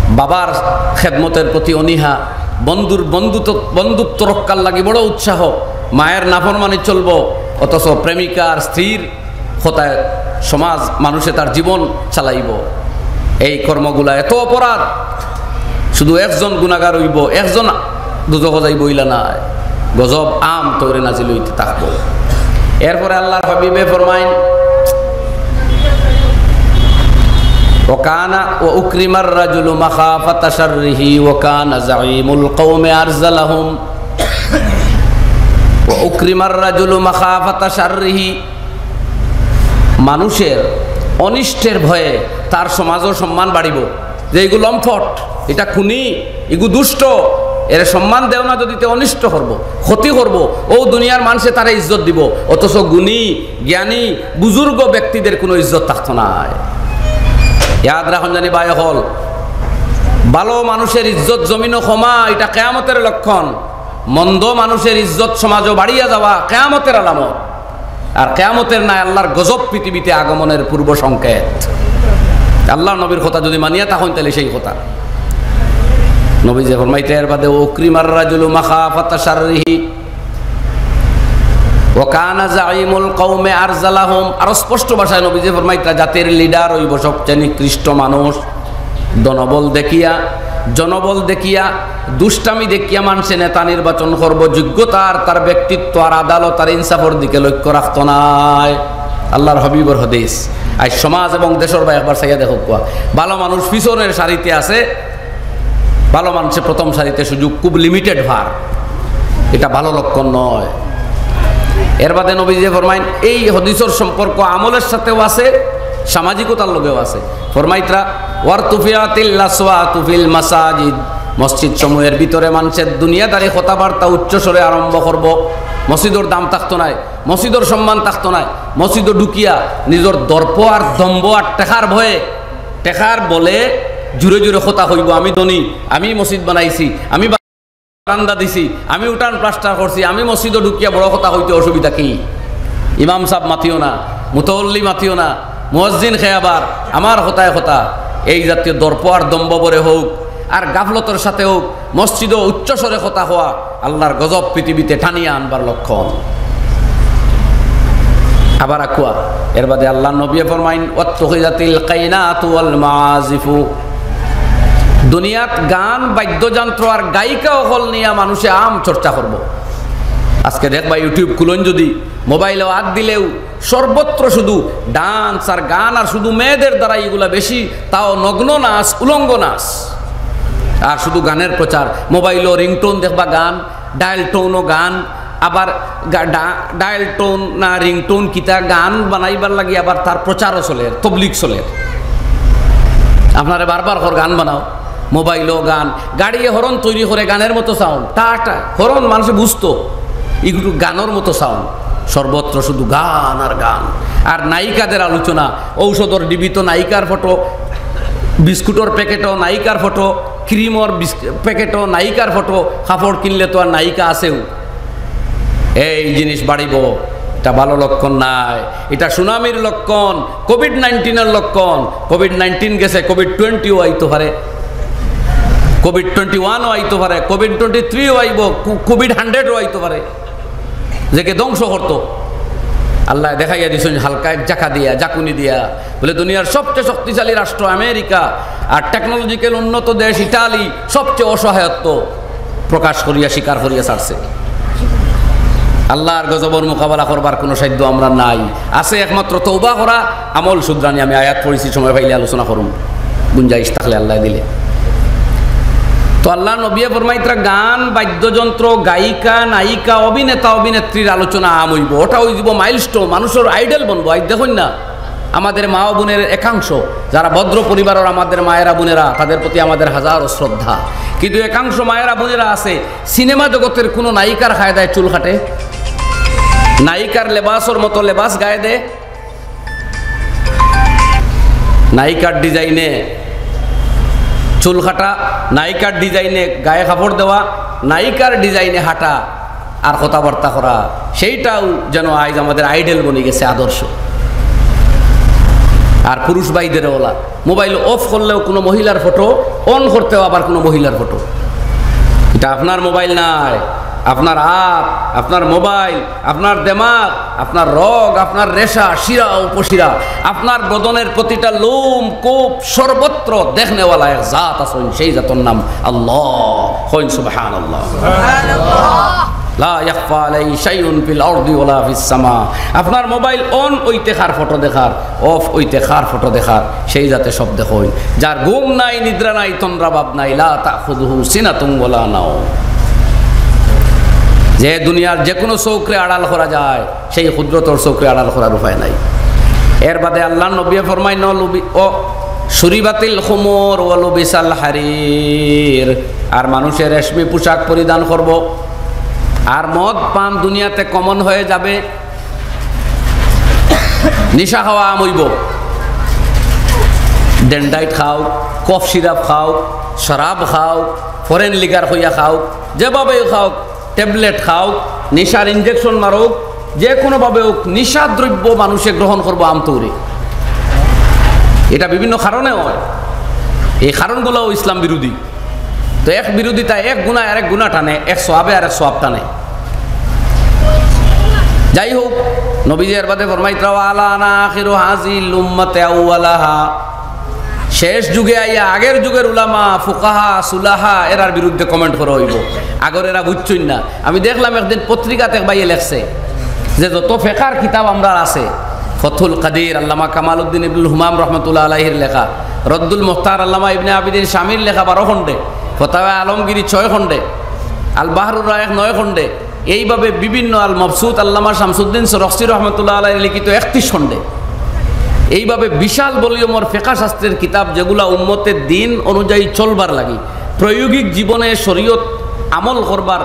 বাবার খেদমতের প্রতি অনীহা, বন্ধুর বন্ধুত্ব, বন্ধুত্ব রক্ষার লাগি বড় উৎসাহ, মায়ের নাফরমানি চলবো, অথচ প্রেমিকার স্ত্রীর কথায় সমাজ মানুষে তার জীবন চালাইবো। এই কর্মগুলা এত অপরাধ, শুধু একজন গুনাগার অইবো, একজন দুজখো যাইবো ইলা নায়, গজব আম তৌরে নাজিল অইতে থাকবো। এরপরে আল্লাহর হাবিবে ফরমাইন, "ওয়া কানা ওয়া উকরিমার রাজুলু মাখাফাতা শাররিহি ওয়া কানা জাঈমুল কওমে আরজালাহুম।" ওয়া উকরিমার রাজুলু মাখাফাতা শাররিহি, মানুষের অনিষ্টের ভয়ে তার সমাজও সম্মান বাড়িবো। যে ইগু লম্পট, ইটা খুনি, ইগু দুষ্ট, এরে সম্মান দেও না যদি তে অনিষ্ট করবো, ক্ষতি করবো, ও দুনিয়ার মানুষে তারে ইজ্জত দিবো, অথচ গুণী, জ্ঞানী, বুজুর্গ ব্যক্তিদের কোনো ইজ্জত থাকতো নায়। ইয়াদ রাখুন জানি ভাই অকল, ভালো মানুষের ইজ্জত জমিনো কমা, ইটা কিয়ামতের লক্ষণ। মন্দ মানুষের ইজ্জত সমাজো বাড়িয়া যাওয়া কিয়ামতের আলামত। আর কিয়ামতের নায় আল্লাহর গজব পৃথিবীতে আগমনের পূর্ব সংকেত। আল্লাহর নবীর কথা যদি মানিয়া থাকইন, তাহলে সেই কথা। নবীজি ফরমাইতরা এর বাদে, "ওয়া উকরিমার রাজুলু মাখাফাতা শাররিহি ওয়া কানা জাঈমুল কওমে আরজালাহুম।" আরো স্পষ্ট ভাষায় নবীজি ফরমাইতরা, জাতির লিডার অইবো সবচেয়ে নিকৃষ্ট মানুষ। ধনবল দেখিয়া, জনবল দেখিয়া, দুষ্টামি দেখিয়া মানষে নেতা নির্বাচন করবো, যোগ্যতা আর তার ব্যক্তিত্ব আর আদালত আর ইনসাফর দিকে লক্ষ্য রাখতো নায়। আল্লাহর হাবিবর হাদিস। আজ সমাজ এবং দেশর বায় একবার চাইয়া দেখউক্কা, ভালো মানুষ পিছনের সারিতে আছে, ভালো মানষে প্রথম সারিতে সুযোগ খুব লিমিটেড পার, ইটা ভালো লক্ষণ নয়। এর বাদে নবীজি ফরমাইন, এই হাদিসর সম্পর্ক আমলের সাথেও আছে, সামাজিকতার লগেও আছে। ফরমাইতরা, "ওয়ারতুফিআতিল আসওয়াতু ফিল মাসাজিদ।" মসজিদ সমূহের ভিতরে মানষে দুনিয়াদারি কথাবার্তা উচ্চ স্বরে আরম্ভ করবো। মসজিদর দাম থাকতো নায়, মসজিদর সম্মান থাকতো নায়। মসজিদো ঢুকিয়া নিজর দর্প আর দম্ভ আর টেকার ভয়ে, টেকার বলে জুরে জুরে কথা কইবো, "আমি ধনী, আমি মসজিদ বানাইছি, আমি বারান্দা দিছি, আমি উঠান প্লাস্টার করছি, আমি মসজিদো ঢুকিয়া বড় কথা কইতে অসুবিধা কি? ইমাম সাব মাতিও না, মুতওয়াল্লি মাতিও না, মুয়াজ্জিন খে আবার, আমার কথায় কথা।" এই জাতীয় দর্প আর দম্ভ ভরে হোক, আর গাফলতর সাথে হোক, মসজিদো উচ্চ স্বরে কথা কওয়া আল্লাহর গজব পৃথিবীতে টানিয়া আনবার লক্ষণ। আবার আকুয়া, এর বাদে আল্লাহর নবী ফরমাইন, "ওয়াত্তুখিযাতিল কাইনাতু ওয়াল মাআজিফু।" দুনিয়াত গান, বাদ্যযন্ত্র আর গায়িকা অকল নিয়া মানষে আম চর্চা করবো। আজকে দেখবা YouTube খুলইন যদি, মোবাইলো আত দিলেউ সর্বত্র শুধু ডান্স আর গান, আর শুধু মেয়েদের দ্বারা ইগুলা বেশি, তাও নগ্ন নাচ, উলঙ্গ নাচ, আর শুধু গানের প্রচার। মোবাইলো রিংটোন দেখবা গান, ডায়াল টোনও গান, আবার গা-, ডা-, ডায়াল টোন না রিংটোন কিতা গান বানাইবার লাগি আবার তার প্রচারও চলের, তবলিগ চলের। আপনারে বারবার কর গান বানাও, মোবাইলো গান, গাড়িয়ে হরন তৈরি করে গানের মতো সাউন্ড, টা টা হরন মানষে বুঝতো, ইগুলো গানর মতো সাউন্ড। সর্বত্র শুধু গান আর গান, আর নায়িকাদের আলোচনা। ঔষধর ডিবিত নায়িকার ফটো, বিস্কুটর প্যাকেটও নায়িকার ফটো, ক্রিমর বিস-, প্যাকেটও নায়িকার ফটো, কাপড় কিনলে তো আর নায়িকা আছেউ। এই জিনিস বাড়িবো, ইটা ভালো লক্ষণ নায়, ইটা সুনামির লক্ষণ, কোভিড নাইনটিনের লক্ষণ। কোভিড নাইনটিন গেছে, কোভিড টোয়েন্টিও আইতো পারে, কোভিড টোয়েন্টি ওয়ানও আইতো পারে, কোভিড টোয়েন্টি থ্রিও আইবো, কো-, কোভিড হান্ড্রেডও আইতো পারে, যেকে ধ্বংস করতো। আল্লায় দেখাইয়া দিছইন হালকা এক ঝাঁকা দিয়া, ঝাঁকুনি দিয়া, বলে, দুনিয়ার সবচেয়ে শক্তিশালী রাষ্ট্র আমেরিকা আর টেকনোলজিক্যাল উন্নত দেশ ইতালি সবচেয়ে অসহায়ত্ব প্রকাশ করিয়া, স্বীকার করিয়া ছাড়ছে। আল্লাহর গজবর মোকাবেলা করবার কোনো সাধ্য আমরার নাই। আছে একমাত্র তওবা করা, আমল শুধরানি। আমি আয়াত পড়ছি, সময় পাইলে আলোচনা করমু, গুঞ্জাইশ থাকলে আল্লায় দিলে। তো আল্লাহর নবিয়ে ফরমাইতরা, গান, বাদ্যযন্ত্র, গায়িকা, নায়িকা, অভিনেতা, অভিনেত্রীর আলোচনা আম অইবো, ওটা অইযিবো মাইলস্টোন, মানুষর আইডল বনবো। আইজ দেখইন না, আমাদের মা ও বোনের একাংশ, যারা ভদ্র পরিবারর আমাদের মায়েরা বোনেরা, তাদের প্রতি আমাদের হাজারো শ্রদ্ধা। কিন্তু একাংশ মায়েরা বোনেরা আছে, সিনেমা জগতের কোনো নায়িকার কায়দায় চুল কাটে, নায়িকার লেবাসর মতো লেবাস গায়ে দেয়, নায়িকার ডিজাইনে চুল কাটা, নায়িকার ডিজাইনে গায়ে কাপড় দেওয়া, নায়িকার ডিজাইনে হাঁটা, আর কথাবার্তা করা, সেইটাও যেন আইজ আমাদের আইডল বনি গেছে, আদর্শ। আর পুরুষ ভাইদের ওলা মোবাইল অফ করলেও কোনো মহিলার ফটো, অন করতেও আবার কোনো মহিলার ফটো। এটা আপনার মোবাইল নায়, আপনার আত, আপনার মোবাইল, আপনার দেমাগ, আপনার রগ, আপনার রেশা, শিরা, উপশিরা, আপনার বদনের প্রতিটা লোম, কোপ, সর্বত্র দেখনেওয়ালা এক জাত আছইন, সেই জাতর নাম আল্লাহ। কইন সুবহানাল্লাহ। লা ইয়াখফা আলাইহি শাইউন ফিল আরদি ওয়ালা ফিস সামা। আপনার মোবাইল অন অইতে কার ফটো দেখার, অফ অইতে কার ফটো দেখার, সেই জাতে সব দেখইন। যার ঘুম নাই, নিদ্রা নাই, তন্দ্রা ভাব নাই, লা তাখুযুহু সিনাতুন ওয়ালা নাওম। যে দুনিয়ার যে কোনো চউখরে আড়াল করা যায়, সেই কুদরতর চউখরে আড়াল করার উপায় নাই। এর বাদে আল্লাহর নবিয়ে ফরমাইন, ও লুবি-, ও শুরিবাতিল খুমুর ওয়া লুবিসাল হারির, আর মানুষে রেশমি পোশাক পরিধান করবো, আর মদ পান দুনিয়াতে কমন হয়ে যাবে, নিশা খাওয়া আম অইবো। ডেন্ডাইট খাও, কফ সিরাপ খাও, শরাব খাও, ফরেন লিকার কইয়া খাও, যেভাবেও খাও, ট্যাবলেট খাও, নিশার ইনজেকশন মারুক, যে কোনোভাবে হোক, নিশা দ্রব্য মানুষে গ্রহণ করবো আমতৌরে। এটা বিভিন্ন কারণে হয়, এই কারণগুলোও ইসলাম বিরোধী। তো এক বিরোধিতা, এক গুনায় আরেক গুনা টানে, এক সওয়াবে আরেক সওয়াব টানে। যাই হোক, নবীজি এর বাদে ফরমাইতরা, "ওয়া আলা আনা আখিরু হাযিহিল উম্মাতি আউওয়ালাহা।" শেষ যুগে আইয়া আগের যুগের উলামা, ফুকাহা, সুলাহা এরার বিরুদ্ধে কমেন্ট করা অইবো। আগর এরা বুঝছইন না। আমি দেখলাম একদিন পত্রিকাত এক ভাইয়ে লেখছে যে যত ফেকার কিতাব আমরার আছে, ফতহুল কাদির, আল্লামা কামালউদ্দিন ইবনুল হুমাম রহমতুল্লাহ আলাইহির লেখা, রদ্দুল মুখতার আল্লামা ইবনে আবিদিন শামীর লেখা বারো খণ্ডে, ফতাওয়া আলমগিরি ছয় খণ্ডে, আল বাহরুর রায়েক নয় খণ্ডে, এইভাবে বিভিন্ন, আল মবসুত আল্লামা শামসুদ্দিন সরখসি রহমতুল্লাহ আলাইহি লিখিত একত্রিশ খণ্ডে, এইভাবে বিশাল ভলিউমর ফেকা শাস্ত্রের কিতাব, যেগুলা উম্মতের দিন অনুযায়ী চলবার লাগি, প্রায়োগিক জীবনে শরীয়ত আমল করবার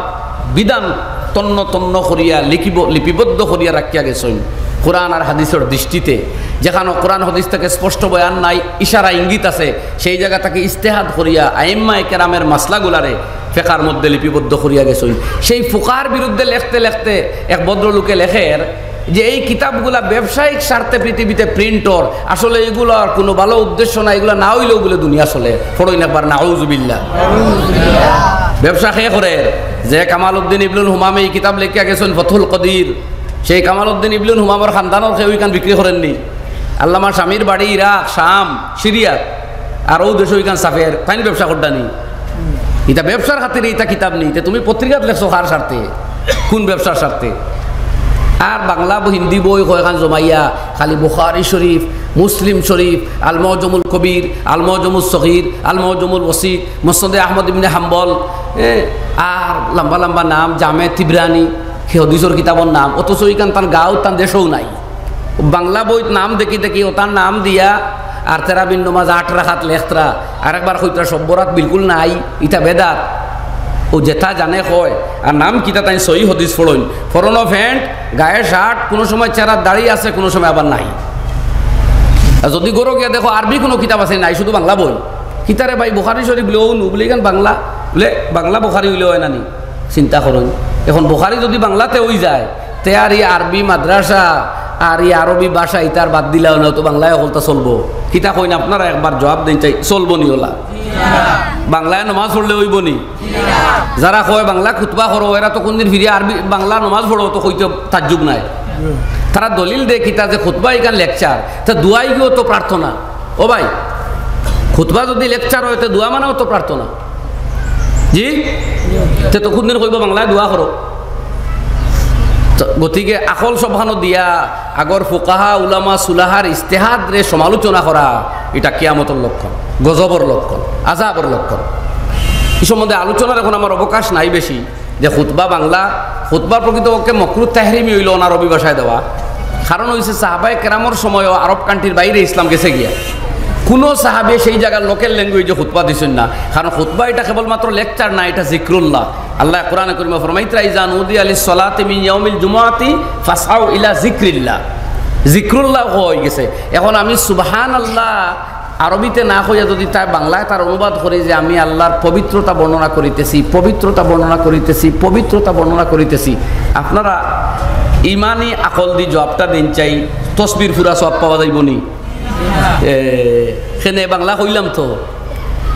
বিধান তন্ন তন্ন করিয়া লিখিব-, লিপিবদ্ধ করিয়া রাখিয়া গেছইন কোরআন আর হাদিসর দৃষ্টিতে। যেখানো কোরআন হাদিস থেকে স্পষ্ট বয়ান নাই, ইশারা ইঙ্গিত আছে, সেই জায়গা থেকে ইজতেহাদ করিয়া আইম্মায়ে কেরামের মাসলাগুলারে ফেকার মধ্যে লিপিবদ্ধ করিয়া গেছইন। সেই ফুকার বিরুদ্ধে লেখতে লেখতে এক ভদ্রলোকে লেখের যে এই কিতাবগুলা ব্যবসায়িক স্বার্থে পৃথিবীতে প্রিন্ট অর, আসলে এগুলার কোনো ভালো উদ্দেশ্য না, এগুলা না অইলেও বুলে দুনিয়া চলে। পড়ইন একবার, নাউজুবিল্লাহ। ব্যবসা কে করের? যে কামালউদ্দিন ইবনুল হুমামে এই কিতাব লেখিয়া গেছইন ফতহুল কাদির, সেই কামালউদ্দিন ইবনুল হুমামর খানদানর কেউ ইখান বিক্রি করের নি? আল্লামা শামীর বাড়ি ইরাক, শাম, সিরিয়াত, আর অউ দেশো ইখান ছাপের, তাইন ব্যবসা কররা নি? ইতা ব্যবসার খাতিরে ইতা কিতাব নি, তে তুমি পত্রিকাত লেখছো কার স্বার্থে? কোন ব্যবসার স্বার্থে? আর বাংলা ব-, হিন্দি বই কয়খান জমাইয়া খালি বুখারী শরীফ, মুসলিম শরীফ, আল মুজমুল কবির, আল মুজমুল সগীর, আল মুজমুল ওসিত, মুসনাদে আহমদ ইবনে হাম্বল, এ, আর লম্বা লম্বা নাম, জামে তিবরানি, হে হাদিসর কিতাবর নাম, অথচ ইখান তান গাঁও, তান দেশও নাই। বাংলা বইত নাম দেখি দেখি ওটার নাম দিয়া আর তেরাবির নমাজ আট রাকাত লেখতরা, আরেকবার কইতরা সব বরাত বিলকুল নাই, ইটা বেদাত। ও যেটা জানে কয়, আর নাম কিতা তাইন সহি হাদিস পড়ইন, পরনো প্যান্ট, গায়ে শার্ট, কোনো সময় চেহারাত দাড়ি আছে, কোনো সময় আবার নাই। আর যদি ঘরো গিয়া দেখো আরবি কোনো কিতাব আছে নাই, শুধু বাংলা বই। কিতারে ভাই বুখারী শরীফ বুলে, ও নু বুলে, ইখান বাংলা, বুলে বাংলা বুখারী অইলে অয় না নি? চিন্তা করইন, এখন বুখারী যদি বাংলাতে অই যায়, তে আর ই আরবি মাদ্রাসা আর ই আরবি ভাষা ইতার বাদ দিলাও না, তো বাংলায় হকলতা চলবো? কিতা কইন আপনারা, একবার জবাব দেইন চাই, চলবো নি ওলা? বাংলায় নমাজ পড়লে অইবো নি? যারা কয় বাংলা খুতবা করো, এরা তো কোনদিন ফিরিয়া আরবি বাংলা নমাজ পড়ো তো কইতে তাজ্জুব নাই। তারা দলিল দেয় কিতা যে খুতবা ইখান lecture, তে দোয়া ইগিও তো প্রার্থনা। ও ভাই, খুতবা যদি lecture অয়, তে দোয়া মানেও তো প্রার্থনা। জি? তে তো কুনদিন কইবো বাংলায় দোয়া করো? তো গতিকে আখল সবখানো দিয়া আগর ফুকাহা, উলামা, সুলাহার ইজতেহাদরে সমালোচনা করা, ইটা কিয়ামতর লক্ষণ, গজবর লক্ষণ, আযাবর লক্ষণ। ই সম্বন্ধে আলোচনার এখন আমার অবকাশ নাই বেশি। যে খুতবা বাংলা, খুতবার প্রকৃতপক্ষে মকরু তাহরিমি অইলো অনা আরবি ভাষায় দেওয়া। কারণ অইছে সাহাবায়ে কেরামর সময়ও আরব countryর বাইরে ইসলাম গেছে গিয়া। কুনু সাহাবিয়ে সেই জাগার local languagehuge খুতবা দিছইন না, কারণ খুতবা ইটা কেবলমাত্র lecture না, ইটা জিক্রুল্লাহ। আল্লায় কোরআনে করিমো ফরমাইতরা, "ইজা নুদিয়া লিস-সলাতি মিন ইয়াউমিল জুমুআতি ফাসআউ ইলা জিক্রিল্লাহ।" জিক্রুল্লাহ অইগেছে। এখন আমি সুবহানাল্লাহ আরবিতে না কইয়া যদি তাই বাংলায় তার অনুবাদ করি যে, "আমি আল্লাহর পবিত্রতা বর্ণনা করিতেছি, পবিত্রতা বর্ণনা করিতেছি, পবিত্রতা বর্ণনা করিতেছি", আপনারা ইমানি আকল দি জবাবটা দেইন চাই, তসবির পুরা সওয়াব পাওয়া যাইবো নি? এ, কেনে বাংলা কইলাম তো।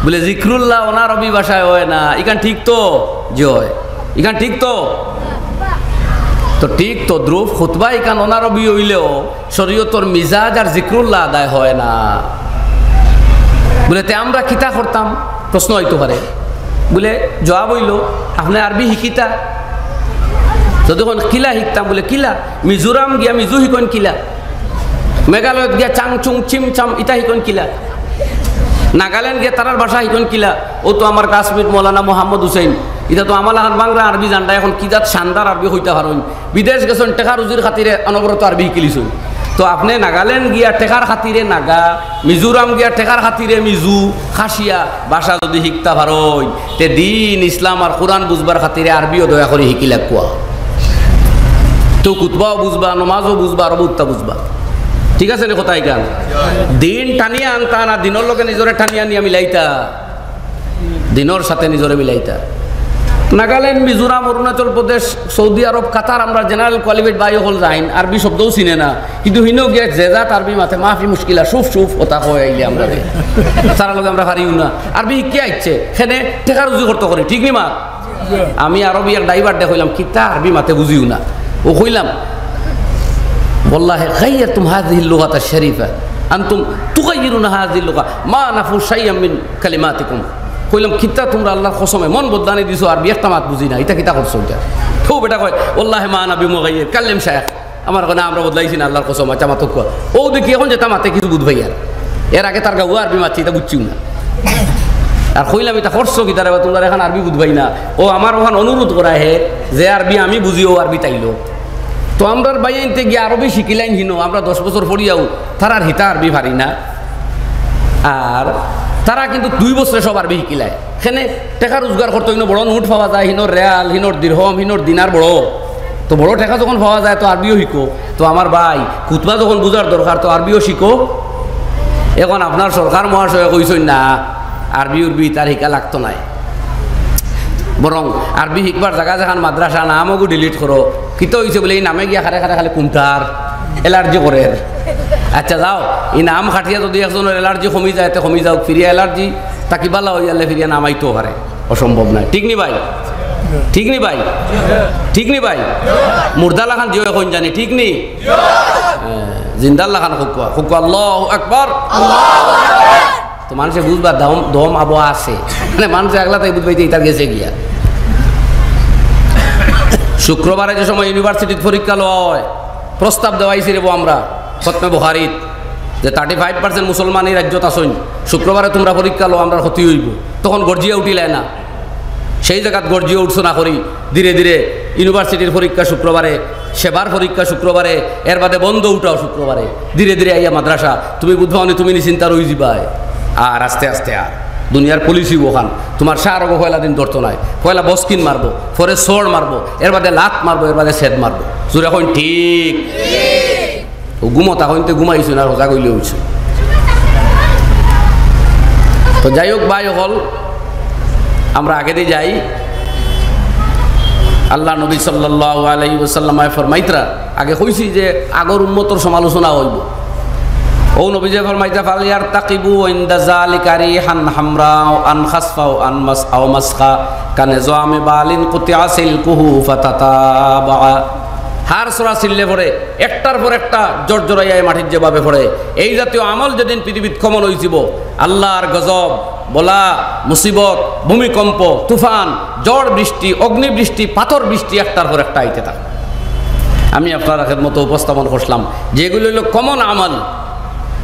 বুলে, "জিক্রুল্লাহ অনা আরবি ভাষায় অয় না, ইখান ঠিক তো?" জি অয়। ইখান ঠিক তো? তো ঠিক তদ্রূপ খুতবা ইখান অনা আরবি অইলেও শরীয়তর মিজাজ আর জিক্রুল্লাহ আদায় অয় না। বুলে, "তে আমরা কিতা করতাম?" প্রশ্ন অইতো পারে। বুলে, জবাব অইলো, "আপনে আরবি হিকিতা?" যদি কইন, "কিলা হিকতাম?" বুলে, "কিলা?" মিজোরাম গিয়া মিজো হিকইন কিলা? মেঘালয়ত গিয়া চাং চুং চিম চাম ইতা হিকইন কিলা? নাগাল্যান্ড গিয়া তারার ভাষা হিকইন কিলা? অউ তো আমার classmate মৌলানা মোহাম্মদ হুসেন, ইতা তো আমার লাখান বাংলা আরবি জানরা, এখন কি জাত শানদার আরবি কইতা পারইন। বিদেশ গেছইন টেকা রুজির খাতিরে, অনবরত আরবি হিকিলিছইন। তো আপনে নাগাল্যান্ড গিয়া টেকার খাতিরে নাগা, মিজোরাম গিয়া টেকার খাতিরে মিজু, খাসিয়া ভাষা যদি হিকতা পারইন, তে দিন ইসলাম আর কোরআন বুঝবার খাতিরে আরবিও দয়া করি হিকিলাউক্কা। তো খুতবাও বুঝবা, নমাজও বুঝবা, আরবিতা বুঝবা। ঠিক আছে নি কথা ইখান? দিন টানিয়া আনতা না, দিনর লগে নিজরে টানিয়া নিয়া মিলাইতা, দিনর সাথে নিজরে মিলাইতা। নাগাল্যান্ড, মিজোরাম, অরুণাচল প্রদেশ, সৌদি আরব, কাতার, আমরার general qualified ভাই অকল যাইন, আরবি শব্দও চিনে না, কিন্তু হিনো গিয়া যে জাত আরবি মাতে, "মাফি মুশকিলা, শুভ শুভ" কথা কয় আইলে আমরারে। তারার লগে আমরা পারিও না। আরবি হিকিয়া আইছে, কেনে টেকা রুজি করতো করি, ঠিক নি মা? আমি আরবি এক driver দে কইলাম, "কিতা আরবি মাতে বুঝিও না।" অউ কইলাম, "والله غيرتم هذه اللغة الشريفة، أنتم تغيرون هذه اللغة، ما نفوا شيئا من كلماتكم।" কইলাম, "কিতা তুমরা আল্লার কসম এমন বদনামি দিছো, আরবি একটা মাত বুঝি না, ইতা কিতা করছো ইতা?" অউ বেটা কয়, "والله ما أنا بمغير، كلم شيخ।" আমার কয়, "না, আমরা বদলাইছি না, আল্লার কসম।" আচ্ছা, মাতউক্কা। অউ দেখি এখন যেতা মাতে কিছু বুঝ পাইয়ার। এর আগে তার গাউয়া আরবি মাতছি, ইতা বুঝছিও না। আর কইলাম, "ইতা করছো কিতা রে বা, তুমরার এখান আরবি বুঝ পাই না।" অউ আমার অখান অনুরোধ করা হে, যে আরবি আমি বুঝি, অউ আরবি তাইলো। তো আমরার ভাইয়াইন্তে গিয়া আরবি হিকিলাইন হিনো, আমরা দশ বছর পড়িয়াও তারার হিতা আরবি পারি না। আর তারা কিন্তু দুই বছরে সব আরবি হিকিলায়। কেনে টেকা রুজগার করতো, হিনো বড় নোট পাওয়া যায়, হিনোর রিয়াল, হিনোর দিরহম, হিনোর দিনার বড়। তো বড় টেকা যখন পাওয়া যায় তো আরবিও হিকো। তো আমার ভাই, খুতবা যখন বুঝার দরকার তো আরবিও হিকো। এখন আপনার সরকার মহাশয়ে কইছইন না, আরবি উরবি ইতার হিকা লাগতো নায়। বরং আরবি হিকবার জাগা যেখান মাদ্রাসা, নামগু delete করো। কিতা অইছে বুলে, ই নামে গিয়া কারে কারে খালি কুন্টার, allergy করের। আচ্ছা যাও, ই নাম কাটিয়া যদি একজনর allergy কমি যায়, তে কমি যাউক, ফিরিয়া allergy থাকি ভালা অইয়ালে ফিরিয়া নাম আইতো পারে, অসম্ভব নায়। ঠিক নি ভাই? ঠিক নি ভাই? ঠিক নি ভাই? মুর্দা লাখান জিও এখন জানি, ঠিক নি? হ্যাঁ, জিন্দার লাখান কউক্কা, কউক্কা আল্লাহু আকবার। তো মানষে বুঝবা দম, দম আবো আছে। মানে মানষে আগলা তাই বুঝবা ইতা ইতার গেছে গিয়া। শুক্রবারে যে সময় universityত পরীক্ষা লওয়া অয়, প্রস্তাব দেওয়াইছি রেবো আমরা খতমে বুখারীত যে thirty five percent মুসলমান ই রাজ্যত আছইন, শুক্রবারে তুমরা পরীক্ষা লও, আমরার ক্ষতি অইবো। তখন গর্জিয়া উঠিলায় না, সেই জাগাত গর্জিয়া উঠছো না করি, ধীরে ধীরে universityর পরীক্ষা শুক্রবারে, সেবার পরীক্ষা শুক্রবারে, এর বাদে বন্ধ উঠাও শুক্রবারে, ধীরে ধীরে আইয়া মাদ্রাসা, তুমি বুঝবা অনে তুমি নিশ্চিন্তা রই যিবায়। আর আস্তে আস্তে আর দুনিয়ার policy অখান, তুমার শাহরগো পয়লা দিন ধরতো নায়, পয়লা বসকিন মারবো, পরে সড় মারবো, এর বাদে লাত মারবো, এর বাদে সেদ মারবো। জুরে কইন ঠিক। অউ ঘুমো থাকইন তে ঘুমাইছইন, আর হজা কইলে অইছে। তো যাই হোক ভাই অকল, আমরা আগেদি যাই। আল্লার নবী সাল্লাল্লাহু আলাইহি ওয়াসাল্লামে ফরমাইতরা, আগে কইছি যে আগর উম্মতর সমালোচনা অইবো। অউ নবীজিয়ে ফরমাইতরা, "ফালইয়ারতাকিবু ইনদা যালিকা রিহান হামরা আন খাসফা আন মাস-, আও মাসখা কানিজামি বালিন কুতিয়া সিলকুহু ফাতাতাবাআ।" হাড় ছড়া ছিঁড়লে পড়ে, একটার পর একটা জড়জড়াইয়া মাটিত যেভাবে পড়ে, এই জাতীয় আমল যেদিন পৃথিবীত common অইযিবো, আল্লার গজব, বলা, মুসিবত, ভূমিকম্প, তুফান, ঝড় বৃষ্টি, অগ্নিবৃষ্টি, পাথর বৃষ্টি একটার পর একটা আইতে থাকে। আমি আপনারার খেদমতো উপস্থাপন করছিলাম যে এগুলি অইলো common আমল।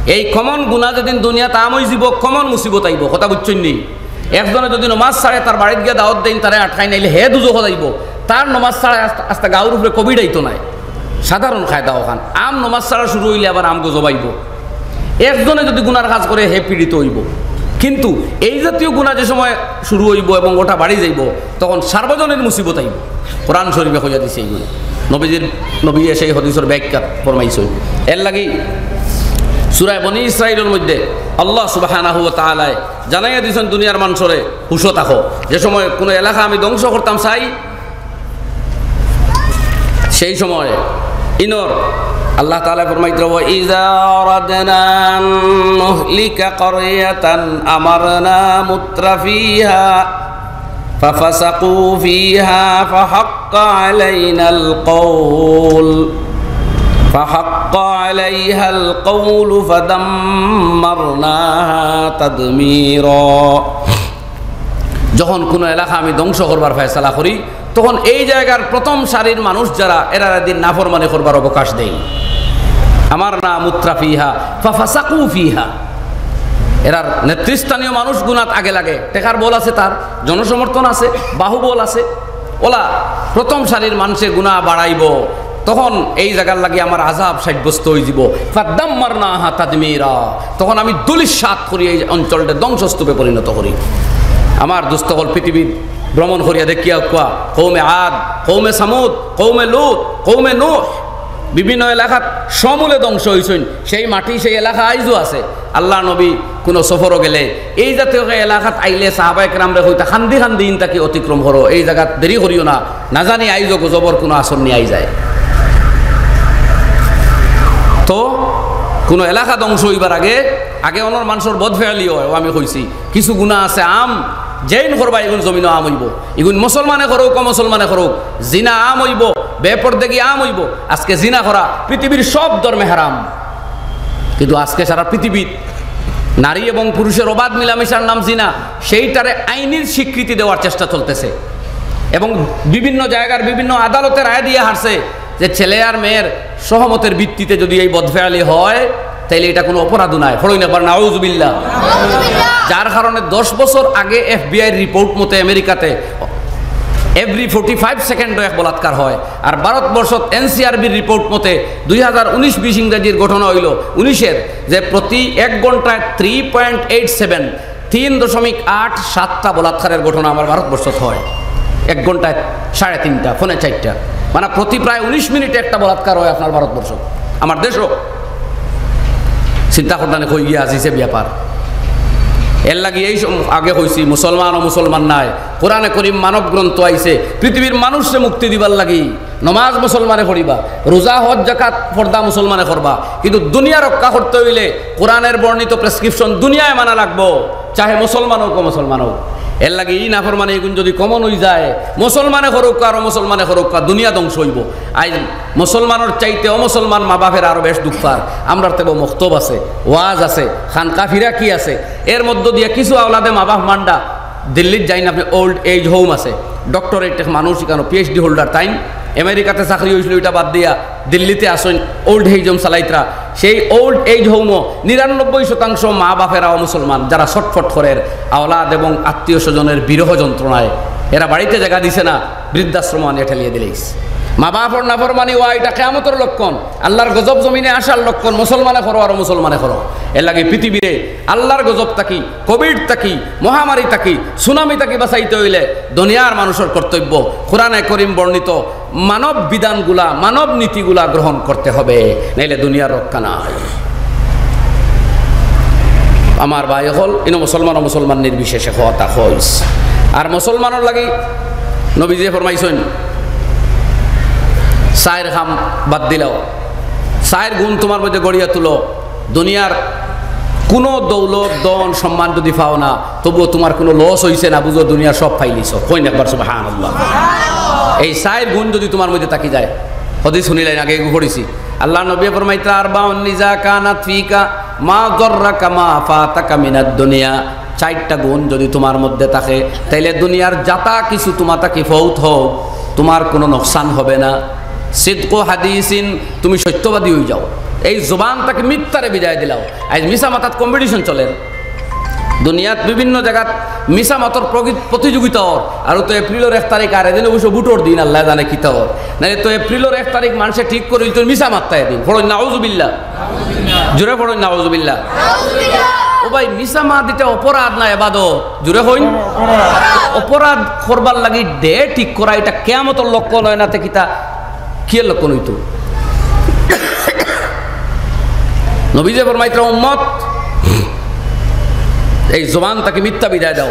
এই common গুনা যেদিন দুনিয়াত আম অইযিবো, common মুসিবত আইবো। কথা বুঝছইন নি? একজনে যদি নমাজ ছাড়ে, তার বাড়িত গিয়া দাওয়াত দেইন, তারে আটকাইন, নাইলে হে দুজখো যাইবো। তার নমাজ ছাড়া আস্তা, আস্তা গাঁওর উপরে COVID আইতো নায়। সাধারণ কায়দা অখান। আম নমাজ ছাড়া শুরু অইলে আবার আম গজব আইবো। একজনে যদি গুনার কাজ করে, হে পীড়িত অইবো। কিন্তু এই জাতীয় গুনা যে সময় শুরু অইবো এবং ওটা বাড়ি যাইবো, তখন সার্বজনীন মুসিবত আইবো। কোরআন শরীফে কইয়া দিছে এইগুলি। নবীজির, নবীয়ে সেই হাদিসর ব্যাখ্যা ফরমাইছইন। এর লাগি সূরা বনি ইসরাইলর মধ্যে আল্লাহ সুবহানাহু ওয়া তাআলায় জানাইয়া দিছইন দুনিয়ার মানষরে, হুশো থাকো। যে সময় কোনো এলাকা আমি ধ্বংস করতাম চাই, সেই সময় ইনর আল্লাহ তাআলায় ফরমাইতরা, "ওয়া ইযা আরাদনা আন নুহলিকা ক্বরিয়াতান আমারনা মুত্রাফিহা ফাফাসাকু ফিহা ফাহাক্কা আলাইনাল কওল, ফাহাক্কা আলাইহাল কওলু ফাদাম্মারনাহা তাদমীরা।" যখন কোনো এলাকা আমি ধ্বংস করবার ফয়সালা করি, তখন এই জায়গার প্রথম সারির মানুষ যারা, এরারে দিন নাফরমানি করবার অবকাশ দেই। আমারনা মুত্রাফিহা ফাফাসাকু ফিহা। এরার নেতৃস্থানীয় মানুষ গুনাত আগে লাগে, টেকার বল আছে তার, জনসমর্থন আছে, বাহুবল আছে। ওলা প্রথম সারির মানষে গুনা বাড়াইবো, তখন এই জাগার লাগি আমার আযাব সাব্যস্ত অইযিবো। ফাদাম্মারনাহা তাদমীরা, তখন আমি ধূলিসাৎ করি, এই অঞ্চলটা ধ্বংসস্তূপে পরিণত করি। আমার দোস্ত অকল, পৃথিবীত ভ্রমণ করিয়া দেখিয়া আউক্কা, কওমে আদ, কওমে সামুদ, কওমে লূত, কওমে নূহ, বিভিন্ন এলাকাত সমূলে ধ্বংস অইছইন। সেই মাটি, সেই এলাকা আইজও আছে। আল্লার নবী কোনো সফরো গেলে এই জাতীয় এলাকাত আইলে সাহাবায়ে কেরামরে কইতা, "কান্দি কান্দি ইন থাকি অতিক্রম করো, এই জাগাত দেরি করিও না, না জানি আইজও গজবর কোনো আসর নি আই যায়।" তো কোনো এলাকা ধ্বংস অইবার আগে, আগে অনর মানষর বদফেয়ালি অয়, ও আমি কইছি, কিছু গুনা আছে আম, যেইন করবা ইগুন জমিনো আম অইবো, ইগুন মুসলমানে করউক, অমুসলমানে করউক, জিনা আম অইবো, বেপর্দেগি আম অইবো। আজকে জিনা করা পৃথিবীর সব ধর্মে হারাম। কিন্তু আজকে সারা পৃথিবীত নারী এবং পুরুষের অবাধ মিলামিশার নাম জিনা, সেইটারে আইনি স্বীকৃতি দেওয়ার চেষ্টা চলতেছে। এবং বিভিন্ন জায়গার বিভিন্ন আদালতে রায় দিয়া হারছে যে ছেলে আর মেয়ের সহমতের ভিত্তিতে যদি এই বদফেয়ালি হয়, তাইলে এটা কোনো অপরাধ নয়। পড়ইন একবার, নাউজুবিল্লাহ। যার কারণে দশ বছর আগে এফবিআইর রিপোর্ট মতে আমেরিকাতে every forty five সেকেন্ডও এক বলাৎকার হয়। আর ভারতবর্ষত এনসিআরবির রিপোর্ট মতে দুই হাজার উনিশ বিশ ইংরেজির ঘটনা অইলো উনিশের, যে প্রতি এক ঘন্টায় three point eight seven, তিন দশমিক আট সাতটা বলাৎকারের ঘটনা আমার ভারতবর্ষত হয়। এক ঘন্টায় সাড়ে তিনটা, পৌনে চাইরটা, মানে প্রতি প্রায় উনিশ মিনিটে একটা বলাৎকার হয় আপনার ভারতবর্ষত, আমার দেশও। চিন্তা করতানে কই গিয়া আজিছে ব্যাপার। এর লাগি এই সম-, আগে কইছি, মুসলমান অমুসলমান নাই, কোরআনে করিম মানব গ্রন্থ আইছে পৃথিবীর মানুষরে মুক্তি দিবার লাগি। নমাজ মুসলমানে পড়িবা, রোজা, হজ, যাকাত, পর্দা মুসলমানে করবা, কিন্তু দুনিয়া রক্ষা করতে অইলে কোরআনের বর্ণিত প্রেসক্রিপশন দুনিয়ায় মানা লাগবো, চাহে মুসলমান অউক, অমুসলমান অউক। এর লাগি ই নাফরমানি ইগুন যদি common অই যায়, মুসলমানে করউক্কা আর অমুসলমানে করউক্কা, দুনিয়া ধ্বংস অইবো। আইজ মুসলমানর চাইতে অমুসলমান মা বাপের আরো বেশ দুঃখ পার। আমরার তেবো মক্তব আছে, ওয়াজ আছে, খানকা ফিরাকি আছে, এর মধ্য দিয়া কিছু আওলাদে মা বাপ মান্ডা দিল্লিত যাইন আপনে, old age home আছে, ডক্টরেট মানুষ ইখানো, পিএইচডি হোল্ডার তাইন, আমেরিকাতে চাকরি অইছিল, ইটা বাদ দিয়া দিল্লিতে আছইন, ওল্ড এজ হোম চালাইতরা। সেই ওল্ড এজ হোমও নিরানব্বই শতাংশ মা বাপেরা অমুসলমান, যারা ছটফট করের, আওলাদ এবং আত্মীয় স্বজনের বিরহ যন্ত্রণায় এরা বাড়িতে জাগা দিছে না, বৃদ্ধাশ্রম আনিয়া ঠেলিয়া দিলাইছে। মা বাপর নাফরমানি অওয়া ইটা কিয়ামতর লক্ষণ, আল্লার গজব জমিনে আসার লক্ষণ। মুসলমানে করো আর অমুসলমানে করো, এর লাগি পৃথিবীরে আল্লার গজব থাকি, কোভিড থাকি, মহামারী থাকি, সুনামি থাকি বাঁচাইতে অইলে দুনিয়ার মানুষর কর্তব্য কোরআনে করিম বর্ণিত মানব বিধানগুলা, মানব নীতিগুলা গ্রহণ করতে হবে, নাইলে দুনিয়ার রক্ষা নাই। আমার ভাই অকল, ইনো মুসলমান অমুসলমান নির্বিশেষে কথা কইস। আর মুসলমানর লাগি নবীজিয়ে ফরমাইছইন, চাইর কাম বাদ দিলাও, চাইর গুণ তুমার মধ্যে গড়িয়া তুলো, দুনিয়ার কুনু দৌলত, ধন, সম্মান যুদি পাও না, তবুও তুমার কুনু লস অইছে না, বুঝো দুনিয়ার সব পাইলিছো। কইন একবার সুবহানাল্লাহ। এই চাইর গুণ যুদি তুমার মধ্যে থাকি যায়, হাদিস হুনিলাইন, আগে এগু পড়ছি। আল্লার নবীয়ে ফরমাইতরা, "আরবাউন ইজা কানাত ফিকা মা দাররাকা মা ফাতাকা মিনাদ দুনিয়া।" চাইরটা গুণ যুদি তুমার মধ্যে থাকে, তাইলে দুনিয়ার যাতা কিছু তুমা থাকি ফৌত হউক, তুমার কুনু নোকসান হবে না। সিদকু হাদিসিন, তুমি সত্যবাদী অইযাও, এই জুবান থাকি মিথ্যারে বিদায় দিলাও। আইজ মিছা মাতাত competition চলের। দুনিয়াত বিভিন্ন জাগাত মিছা মাতর প্রগি-, প্রতিযোগিতা অর। আর তো এপ্রিলর এক তারিখ, আর এদিন অবশ্য ভোটর দিন, আল্লায় জানে কিতা অর। নাইলে তো এপ্রিলর এক তারিখ মানষে ঠিক করিলতো মিছা মাততা এদিন। পড়ইন নাউজুবিল্লাহ। জোরে পড়ইন নাউজুবিল্লাহ। ও ভাই, মিছা মাত ইটা অপরাধ না এবাদত? জোরে কইন। অপরাধ করবার লাগি day ঠিক করা, ইটা কিয়ামতর লক্ষণ অয় না তে কিতা? কিয়ের লক্ষণ অইতো? নবীজিয়ে ফরমাইতরা, "উম্মত, এই জুবান থাকি মিথ্যা বিদায় দাও।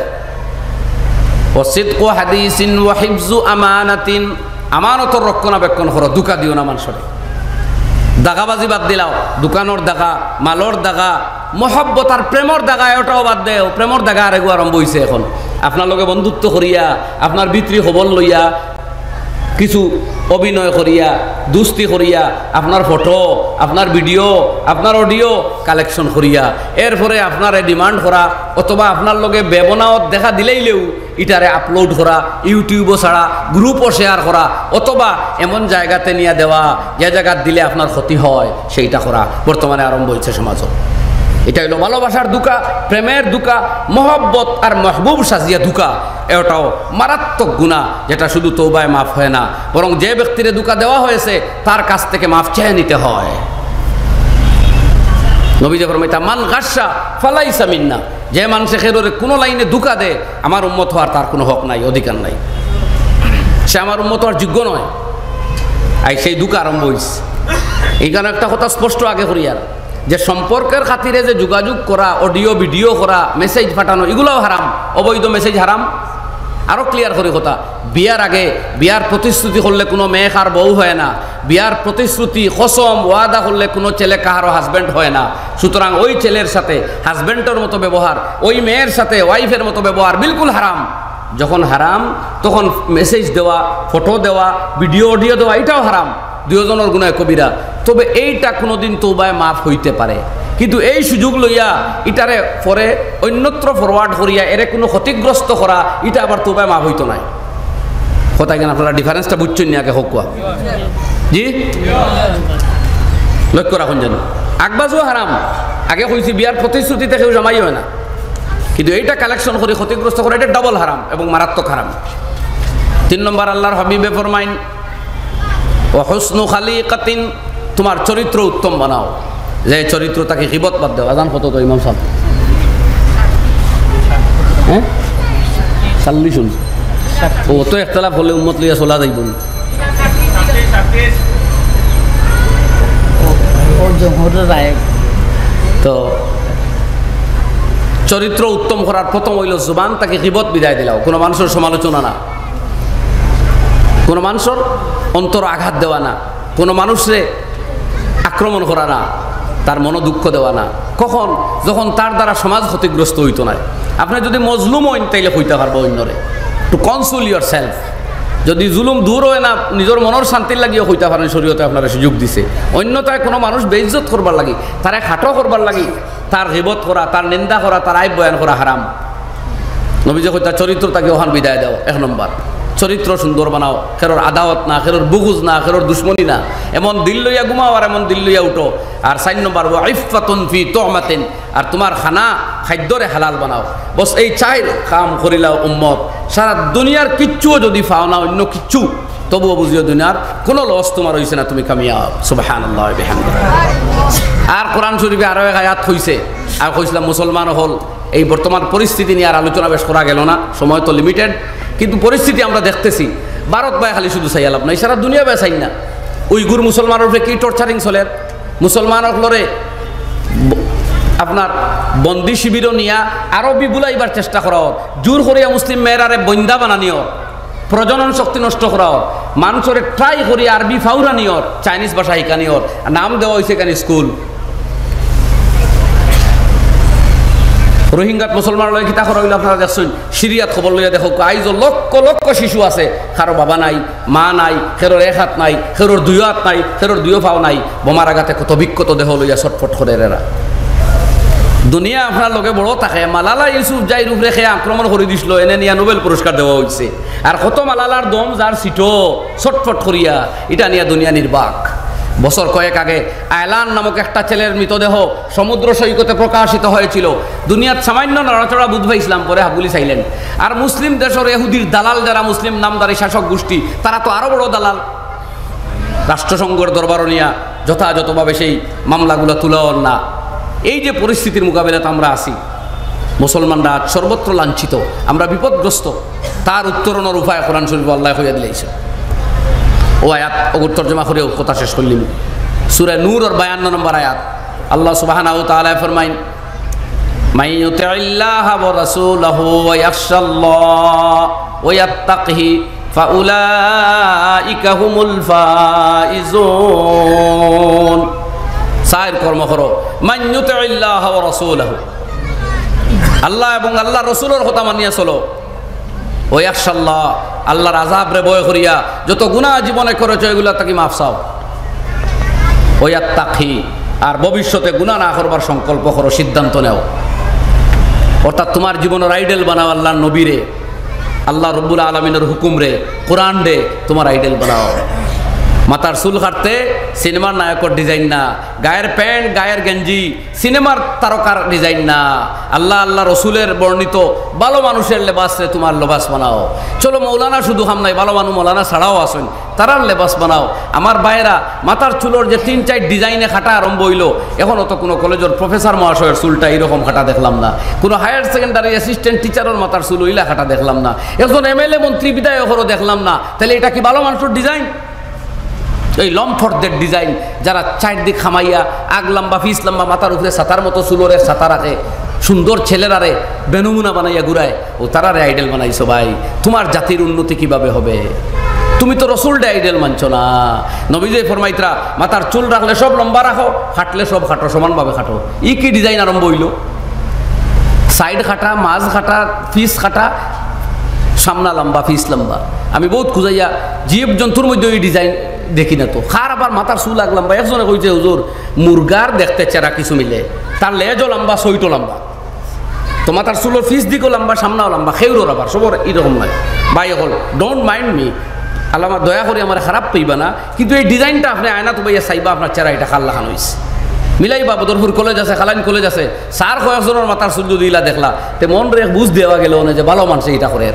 ওয়া সিদকু হাদিসিন ওয়া হিফজু আমানাতিন, আমানতর রক্ষণাবেক্ষণ করো, ধুকা দিও না মানষরে।" দাগাবাজি বাদ দিলাও, দোকানর দাগা, মালর দাগা, মহব্বত আর প্রেমর দাগা, ওটাও বাদ দেও। প্রেমর দাগা আরেকগু আরম্ভ অইছে এখন। আপনার লগে বন্ধুত্ব করিয়া, আপনার ভিতরি খবর লইয়া, কিছু অভিনয় করিয়া, দুস্তি করিয়া, আপনার ফটো, আপনার ভিডিও, আপনার অডিও কালেকশন করিয়া, এরপরে আপনারে demand করা, অথবা আপনার লগে বেবনাওত দেখা দিলাইলেউ ইটারে upload করা, YouTube-ও ছাড়া, group-ও share করা, অথবা এমন জাগাতে নিয়া দেওয়া, যে জাগাত দিলে আপনার ক্ষতি হয়, সেইটা করা বর্তমানে আরম্ভ অইছে সমাজো। ইটা অইলো ভালোবাসার ধুকা, প্রেমের ধুকা, মহব্বত আর মহবুব সাজিয়া ধুকা। এটাও মারাত্মক গুনাহ, যেটা শুধু তওবায় মাফ হয় না, বরং যে ব্যক্তিরে ধুকা দেওয়া হয়েছে, তার কাছ থেকে মাফ চেয়ে নিতে হয়। নবীজিয়ে ফরমাইতা, "মান গাশশা ফালাইসা মিন্না।" যে মানষে কেউরে কুনু লাইনে ধুকা দেয়, আমার উম্মত হওয়ার তার কুনু হক নাই, অধিকার নাই, সে আমার উম্মত হওয়ার যোগ্য নয়। আইজ সেই ধুকা আরম্ভ অইছে। ইখানো একটা কথা স্পষ্ট আগে করিয়ার, যে সম্পর্কের খাতিরে যে যোগাযোগ করা, অডিও ভিডিও করা, মেসেজ পাঠানো, ইগুলাও হারাম, অবৈধ মেসেজ হারাম। আরো clear করি কথা, বিয়ার আগে, বিয়ার প্রতিশ্রুতি করলে কুনু মেয়ে কার বউ হয় না, বিয়ার প্রতিশ্রুতি, কসম, ওয়াদা করলে কুনু ছেলে কাহারও husband হয় না। সুতরাং ওই ছেলের সাথে husband-এর মতো ব্যবহার, ওই মেয়ের সাথে wife-এর মতো ব্যবহার বিলকুল হারাম। যখন হারাম, তখন মেসেজ দেওয়া, ফটো দেওয়া, ভিডিও অডিও দেওয়া, ইটাও হারাম। দুইজনর গুনাহ কবিরা। তবে এইটা কুনুদিন তওবায় মাফ অইতে পারে, কিন্তু এই সুযোগ লইয়া ইটারে পরে অন্যত্র forward করিয়া এরে কুনু ক্ষতিগ্রস্ত করা, ইটা আবার তওবায় মাফ অইতো নায়। কথা কেন আপনারা difference-টা বুঝছইন নি? আগে কউক্কা। জি? লক্ষ্য রাখইন যেন। আগবাজও হারাম। আগে কইছি বিয়ার প্রতিশ্রুতিতে কেউ জামাই হয় না। কিন্তু এইটা কালেকশন করি ক্ষতিগ্রস্ত করা, এটা ডাবল হারাম এবং মারাত্মক হারাম। তিন নম্বর, আল্লার হাবিবে ফরমাইন, "ওয়া হুসনু খালিকাতিন", তোমার চরিত্র উত্তম বানাও। যে চরিত্র, তাকে গিবত বাদ দেও। আজান কত তো ইমাম সাব? হ্যাঁ, চাল্লিশ হুনছি। ও তো একতলাফ অইলে উম্মত লইয়া চলা যাইবো না। ও জমহুরের রায়। তো চরিত্র উত্তম করার প্রথম অইলো জুবান থাকি গিবত বিদায় দিলাও, কুনু মানষর সমালোচনা না, কুনু মানষর অন্তর আঘাত দেওয়া না, কুনু মানষরে আক্রমণ করা না, তার মনো দুঃখ দেওয়া না। কখন? যখন তার দ্বারা সমাজ ক্ষতিগ্রস্ত অইতো নায়। আপনে যুদি মজলুম অইন, তাইলে কইতা পারবা অইন্যরে, to console yourself। যুদি জুলুম দূর অয় না, নিজর মনর শান্তির লাগিও কইতা পারইন, শরীয়তে আপনারে সুযোগ দিছে। অইন্যথায় কুনু মানুষ বেইজ্জত করবার লাগি, তারে খাটো করবার লাগি, তার গিবত করা, তার নিন্দা করা, তার আইব বয়ান করা হারাম। নবীজিয়ে কইতা, চরিত্র থাকি অখান বিদায় দেও। এক নম্বর, চরিত্র সুন্দর বানাও, কেউর আদাওয়াত না, কেউর বুগুজ না, কেউর দুশমনি না। এমন দিল লইয়া ঘুমাও আর এমন দিল লইয়া উঠো। আর চাইর নম্বর, ওয়া ইফফাতুন ফি তুমাতিন, আর তোমার খানা খাদ্যরে হালাল বানাও। বস এই চাইর কাম করিলাও উম্মত, সারা দুনিয়ার কিচ্ছুও যুদি পাও না, অইন্য কিচ্ছু, তবুও বুঝিও দুনিয়ার কুনু লস তোমার অইছে না, তুমি কামিয়াব। সুবহানাল্লাহ ওয়া বিহামদিহি। আর কোরআন শরীফে আরো এক আয়াত কইছে, আর কইছিলাম মুসলমান অকল, এই বর্তমান পরিস্থিতি নিয়া আর আলোচনা বেশ করা গেল না, সময় তো limited, কিন্তু পরিস্থিতি আমরা দেখতেছি। ভারত বায় খালি শুধু চাইয়া লাভ নাই, সারা দুনিয়া বায় চাইন না। উইগুর মুসলমানর উপরে কি torturing চলের, মুসলমান অকলরে ব-, আপনার বন্দি শিবিরো নিয়া আরো বিবুলাইবার চেষ্টা করা অর, জোর করিয়া মুসলিম মেয়েরারে বন্দা বানানি অর, প্রজনন শক্তি নষ্ট করা অর, মানষরে try করি আরবি ফাউরানি অর, চাইনিজ ভাষা হিকানি অর, নাম দেওয়া অইছে কেন স্কুল। রোহিঙ্গাত মুসলমানর লগে কিতা করা অইলো আপনারা দেখছইন? সিরিয়াত খবর লইয়া দেখউক্কা, আইজও লক্ষ লক্ষ শিশু আছে, কারো বাবা নাই, মা নাই, কেউর এক আত নাই, কেউর দুইও আত নাই, কেউর দুইও পাও নাই। বোমার আঘাতে ক্ষত বিক্ষত দেহ লইয়া ছটফট করের এরা। দুনিয়া আপনার লগে বড় থাকে। মালালা ইউসুফজাইর উপরে কে আক্রমণ করি দিছিল, এনে নিয়া নোবেল পুরস্কার দেওয়া অইছে। আর কত মালালার দম যার সিটো, ছটফট করিয়া, ইটা নিয়া দুনিয়া নির্বাক। বছর কয়েক আগে আয়লান নামক একটা ছেলের মৃতদেহ সমুদ্র সৈকতে প্রকাশিত হয়েছিল। দুনিয়াত সামান্য নড়াচড়া বুঝ পাইছলাম, পরে হাবুলি silent। আর মুসলিম দেশর এহুদির দালাল, যারা মুসলিম নামধারী শাসক গোষ্ঠী, তারা তো আরো বড় দালাল। রাষ্ট্রসংঘর দরবারো নিয়া যথাযথভাবে সেই মামলাগুলা তুলা অর না। এই যে পরিস্থিতির মোকাবিলাত আমরা আছি, মুসলমানরা আজ সর্বত্র লাঞ্ছিত, আমরা বিপদগ্রস্ত। তার উত্তরণর উপায় কোরআন শরীফো আল্লায় কইয়া দিলাইছে। অউ আয়াত অগুর তর্জমা করিয়া কথা শেষ করলিমু। সূরা নূরর বায়ান্ন নম্বর আয়াত, আল্লাহ সুবহানাহু ওয়া তাআলায় ফরমাইন, "মান ইউতি'ইল্লাহা ওয়া রাসূলাহু ওয়া ইয়াখশাল্লাহ ওয়া ইয়াত্তাকহি ফাউলাইকা হুমুল ফাইজুন।" চাইর কর্ম করো, "মান ইউতি'ইল্লাহা ওয়া রাসূলাহু", আল্লাহ এবং আল্লাহর রসুলর কথা মানিয়া চলো। ওয়া ইয়াখশাল্লাহ, আল্লাহর আযাবরে ভয় করিয়া যত গুনাহ জীবনে করেছো, এগুলা থাকি মাফ চাও। ওয়া ইয়াত্তাকহি, আর ভবিষ্যতে গুনাহ না করবার সংকল্প করো, সিদ্ধান্ত নেও। অর্থাৎ তোমার জীবনর আইডল বানাও আল্লাহর নবীরে, আল্লাহ রব্বুল আলামিনর হুকুমরে, কোরআনরে তোমার আইডল বানাও। মাথার চুল কাটতে সিনেমার নায়কর ডিজাইন না, গায়ের প্যান্ট, গায়ের গেঞ্জি সিনেমার তারকার ডিজাইন না, আল্লাহ, আল্লাহ রসুলের বর্ণিত ভালো মানুষের লেবাসরে তোমার লেবাস বানাও। চলো, মৌলানা শুধু কাম নাই, ভালো মানুষ মৌলানা ছাড়াও আছইন, তারার লেবাস বানাও। আমার ভাইরা, মাথার চুলর যে তিন চাইর ডিজাইনে কাটা আরম্ভ অইলো, এখনো তো কোনো কলেজর প্রফেসর মহাশয়ের চুলটা এইরকম কাটা দেখলাম না, কোনো হায়ার সেকেন্ডারি অ্যাসিস্ট্যান্ট টিচারর মাথার চুল অইলা কাটা দেখলাম না, একজন এমএলএ মন্ত্রী বিধায়করও দেখলাম না। তাইলে ইটা কি ভালো মানুষর ডিজাইন? এই লম্ফরদের ডিজাইন, যারা চাইরদিক হামাইয়া আগ লম্বা, ফিছ লম্বা, মাথার উপরে ছাতার মতো চুলরে ছাতা রাখে, সুন্দর ছেলেরারে বেনমুনা বানাইয়া ঘুরায়, অউ তারারে আইডল বানাইছো ভাই। তোমার জাতির উন্নতি কিভাবে হবে? তুমি তো রসুলরে আইডল মানছো না। নবীজি ফরমাইতরা, মাথার চুল রাখলে সব লম্বা রাখো, কাটলে সব কাটো, সমানভাবে কাটো। ই কি ডিজাইন আরম্ভ অইলো? সাইড কাটা, মাঝ কাটা, ফিছ কাটা, সামনা লম্বা, ফিছ লম্বা। আমি বউত খুঁজাইয়া জীব জন্তুর মধ্যে ই ডিজাইন দেখি না তো। কার আবার মাথার চুল আগ লম্বা, একজনে কইছে, "হুজুর, মুরগার দেখতে চেহারা কিছু মিলে, তার লেজও লম্বা, সইটও লম্বা।" তো মাথার চুলর ফিছ দিকও লম্বা, সামনাও লম্বা, কেউরর আবার, সবর ইরকম নায়। ভাই অকল, don't mind me, আল্লামা দয়া করি আমারে খারাপ পাইবা না, কিন্তু এই ডিজাইনটা আপনে আয়নাত বইয়া চাইবা, আপনার চেহারা ইটা কার লাখান অইছে। মিলাইবা, বদরপুর কলেজ আছে, কালাইন কলেজ আছে, স্যার কয়েকজনর মাথার চুল যদি ইলা দেখলা, তে মনরে এক বুঝ দেওয়া গেলো অনে যে ভালো মানষে ইটা করের।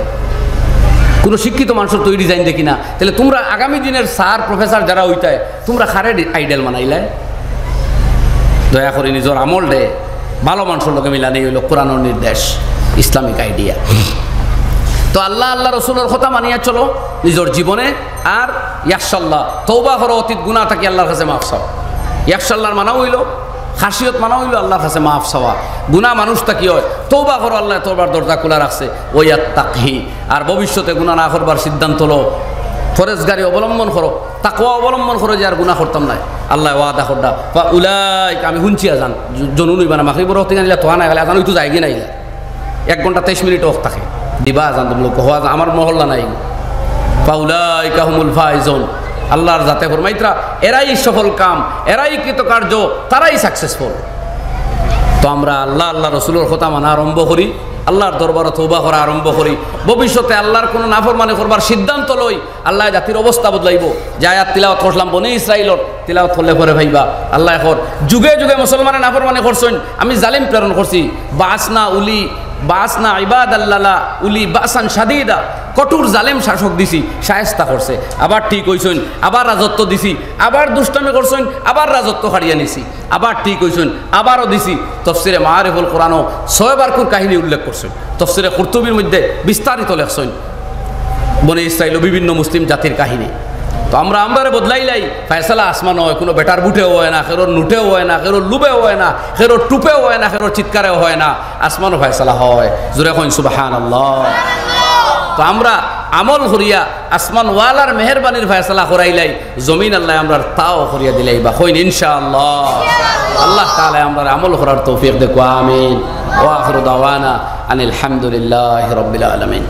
কোনো শিক্ষিত মানষর তো ই ডিজাইন দেখি না। তাইলে তোমরা আগামী দিনের স্যার, প্রফেসর যারা অইতায়, তোমরা কারে ডি-, আইডল বানাইলায়? দয়া করি নিজর আমলরে ভালো মানষর লগে মিলানি অইলো কোরআনর নির্দেশ, ইসলামিক আইডিয়া। তো আল্লাহ, আল্লাহ রসুলর কথা মানিয়া চলো নিজর জীবনে। আর ইয়াখশাল্লাহ, তওবা করো, অতীত গুনাহ থাকি আল্লাহর কাছে মাফ চাও। ইয়াখশাল্লাহর মানা অইলো, খাশিয়ত মানা অইলো আল্লাহর কাছে মাফ চাওয়া। গুনাহ মানুষ থাকি অয়, তওবা করো, আল্লায় তওবার দরজা খোলা রাখছে। ওয়া ইয়াত্তাকহি, আর ভবিষ্যতে গুনাহ না করবার সিদ্ধান্ত লও, পরেজগারি অবলম্বন করো, তাকওয়া অবলম্বন করো যে আর গুনাহ করতাম নায়। আল্লায় ওয়াদা কররা, ফাউলাইকা, আমি হুনছি আজান, জ-, জনুন অইবা না, মাগরিবর অক্ত ইখান ইলা তোয়া না গেলে আজান অইতো যায়গি না ইলা। এক ঘন্টা তেইশ মিনিট অক্ত থাকে। দিবা আজান, তুমি লোক হওয়া আজান, আমার মহল্লা নাই। ফাউলাইকা হুমুল ফাইজুন। আল্লাহর জাতে ফরমাইতরা, এরাই সফল কাম, এরাই কৃতকার্য, তারাই সাকসেসফুল। তো আমরা আল্লাহ, আল্লাহ রসুলর কথা মানা আরম্ভ করি, আল্লাহর দরবারো তওবা করা আরম্ভ করি, ভবিষ্যতে আল্লাহর কোনো নাফরমানি করবার সিদ্ধান্ত লই, আল্লায় জাতির অবস্থা বদলাইবো। যে আয়াত তিলাওয়াত করলাম বনি ইসরাইলর, তিলাওয়াত করলে পরে পাইবা। আল্লায় কর, যুগে যুগে মুসলমানে নাফরমানি করছইন, আমি জালিম প্রেরণ করছি। বাসনা উলি, বাসনা ইবাদাল্লাহ উলি বাসান শাদীদা, কঠোর জালেম শাসক দিছি, শায়েস্তা করছে। আবার ঠিক অইছইন, আবার রাজত্ব দিছি, আবার দুষ্টামি করছইন, আবার রাজত্ব কাড়িয়া নিছি। আবার ঠিক অইছইন, আবারও দিছি। তফসিরে মাআরিফুল কোরআনো ছয়বারকুর কাহিনী উল্লেখ করছইন। তফসিরে কুরতুবীর মধ্যে বিস্তারিত লেখছইন বনি ইসরাইল ও বিভিন্ন মুসলিম জাতির কাহিনী। তো আমরা আমরারে বদলাইলাই, ফয়সালা আসমানো অয়, কোনো বেটার ভুটেও অয় না, কেউর নোটেও অয় না, কেউর লুবেও অয় না, কেউর টুপেও অয় না, কেউর চিৎকারেও অয় না, আসমানো ফয়সালা অয়। জোরে কইন সুবহানাল্লাহ। তো আমরা আমল করিয়া আসমানওয়ালার মেহেরবানির ফয়সালা করাইলাই, জমিন আল্লায় আমরার তাও করিয়া দিলাইবা। কইন ইনশাআল্লাহ। আল্লাহ তাআলায় আমরারে আমল করার তৌফিক দেউক্কা, আমিন। ওয়া আখিরু দাওয়ানা আনিল হামদুলিল্লাহি রাব্বিল আলামিন।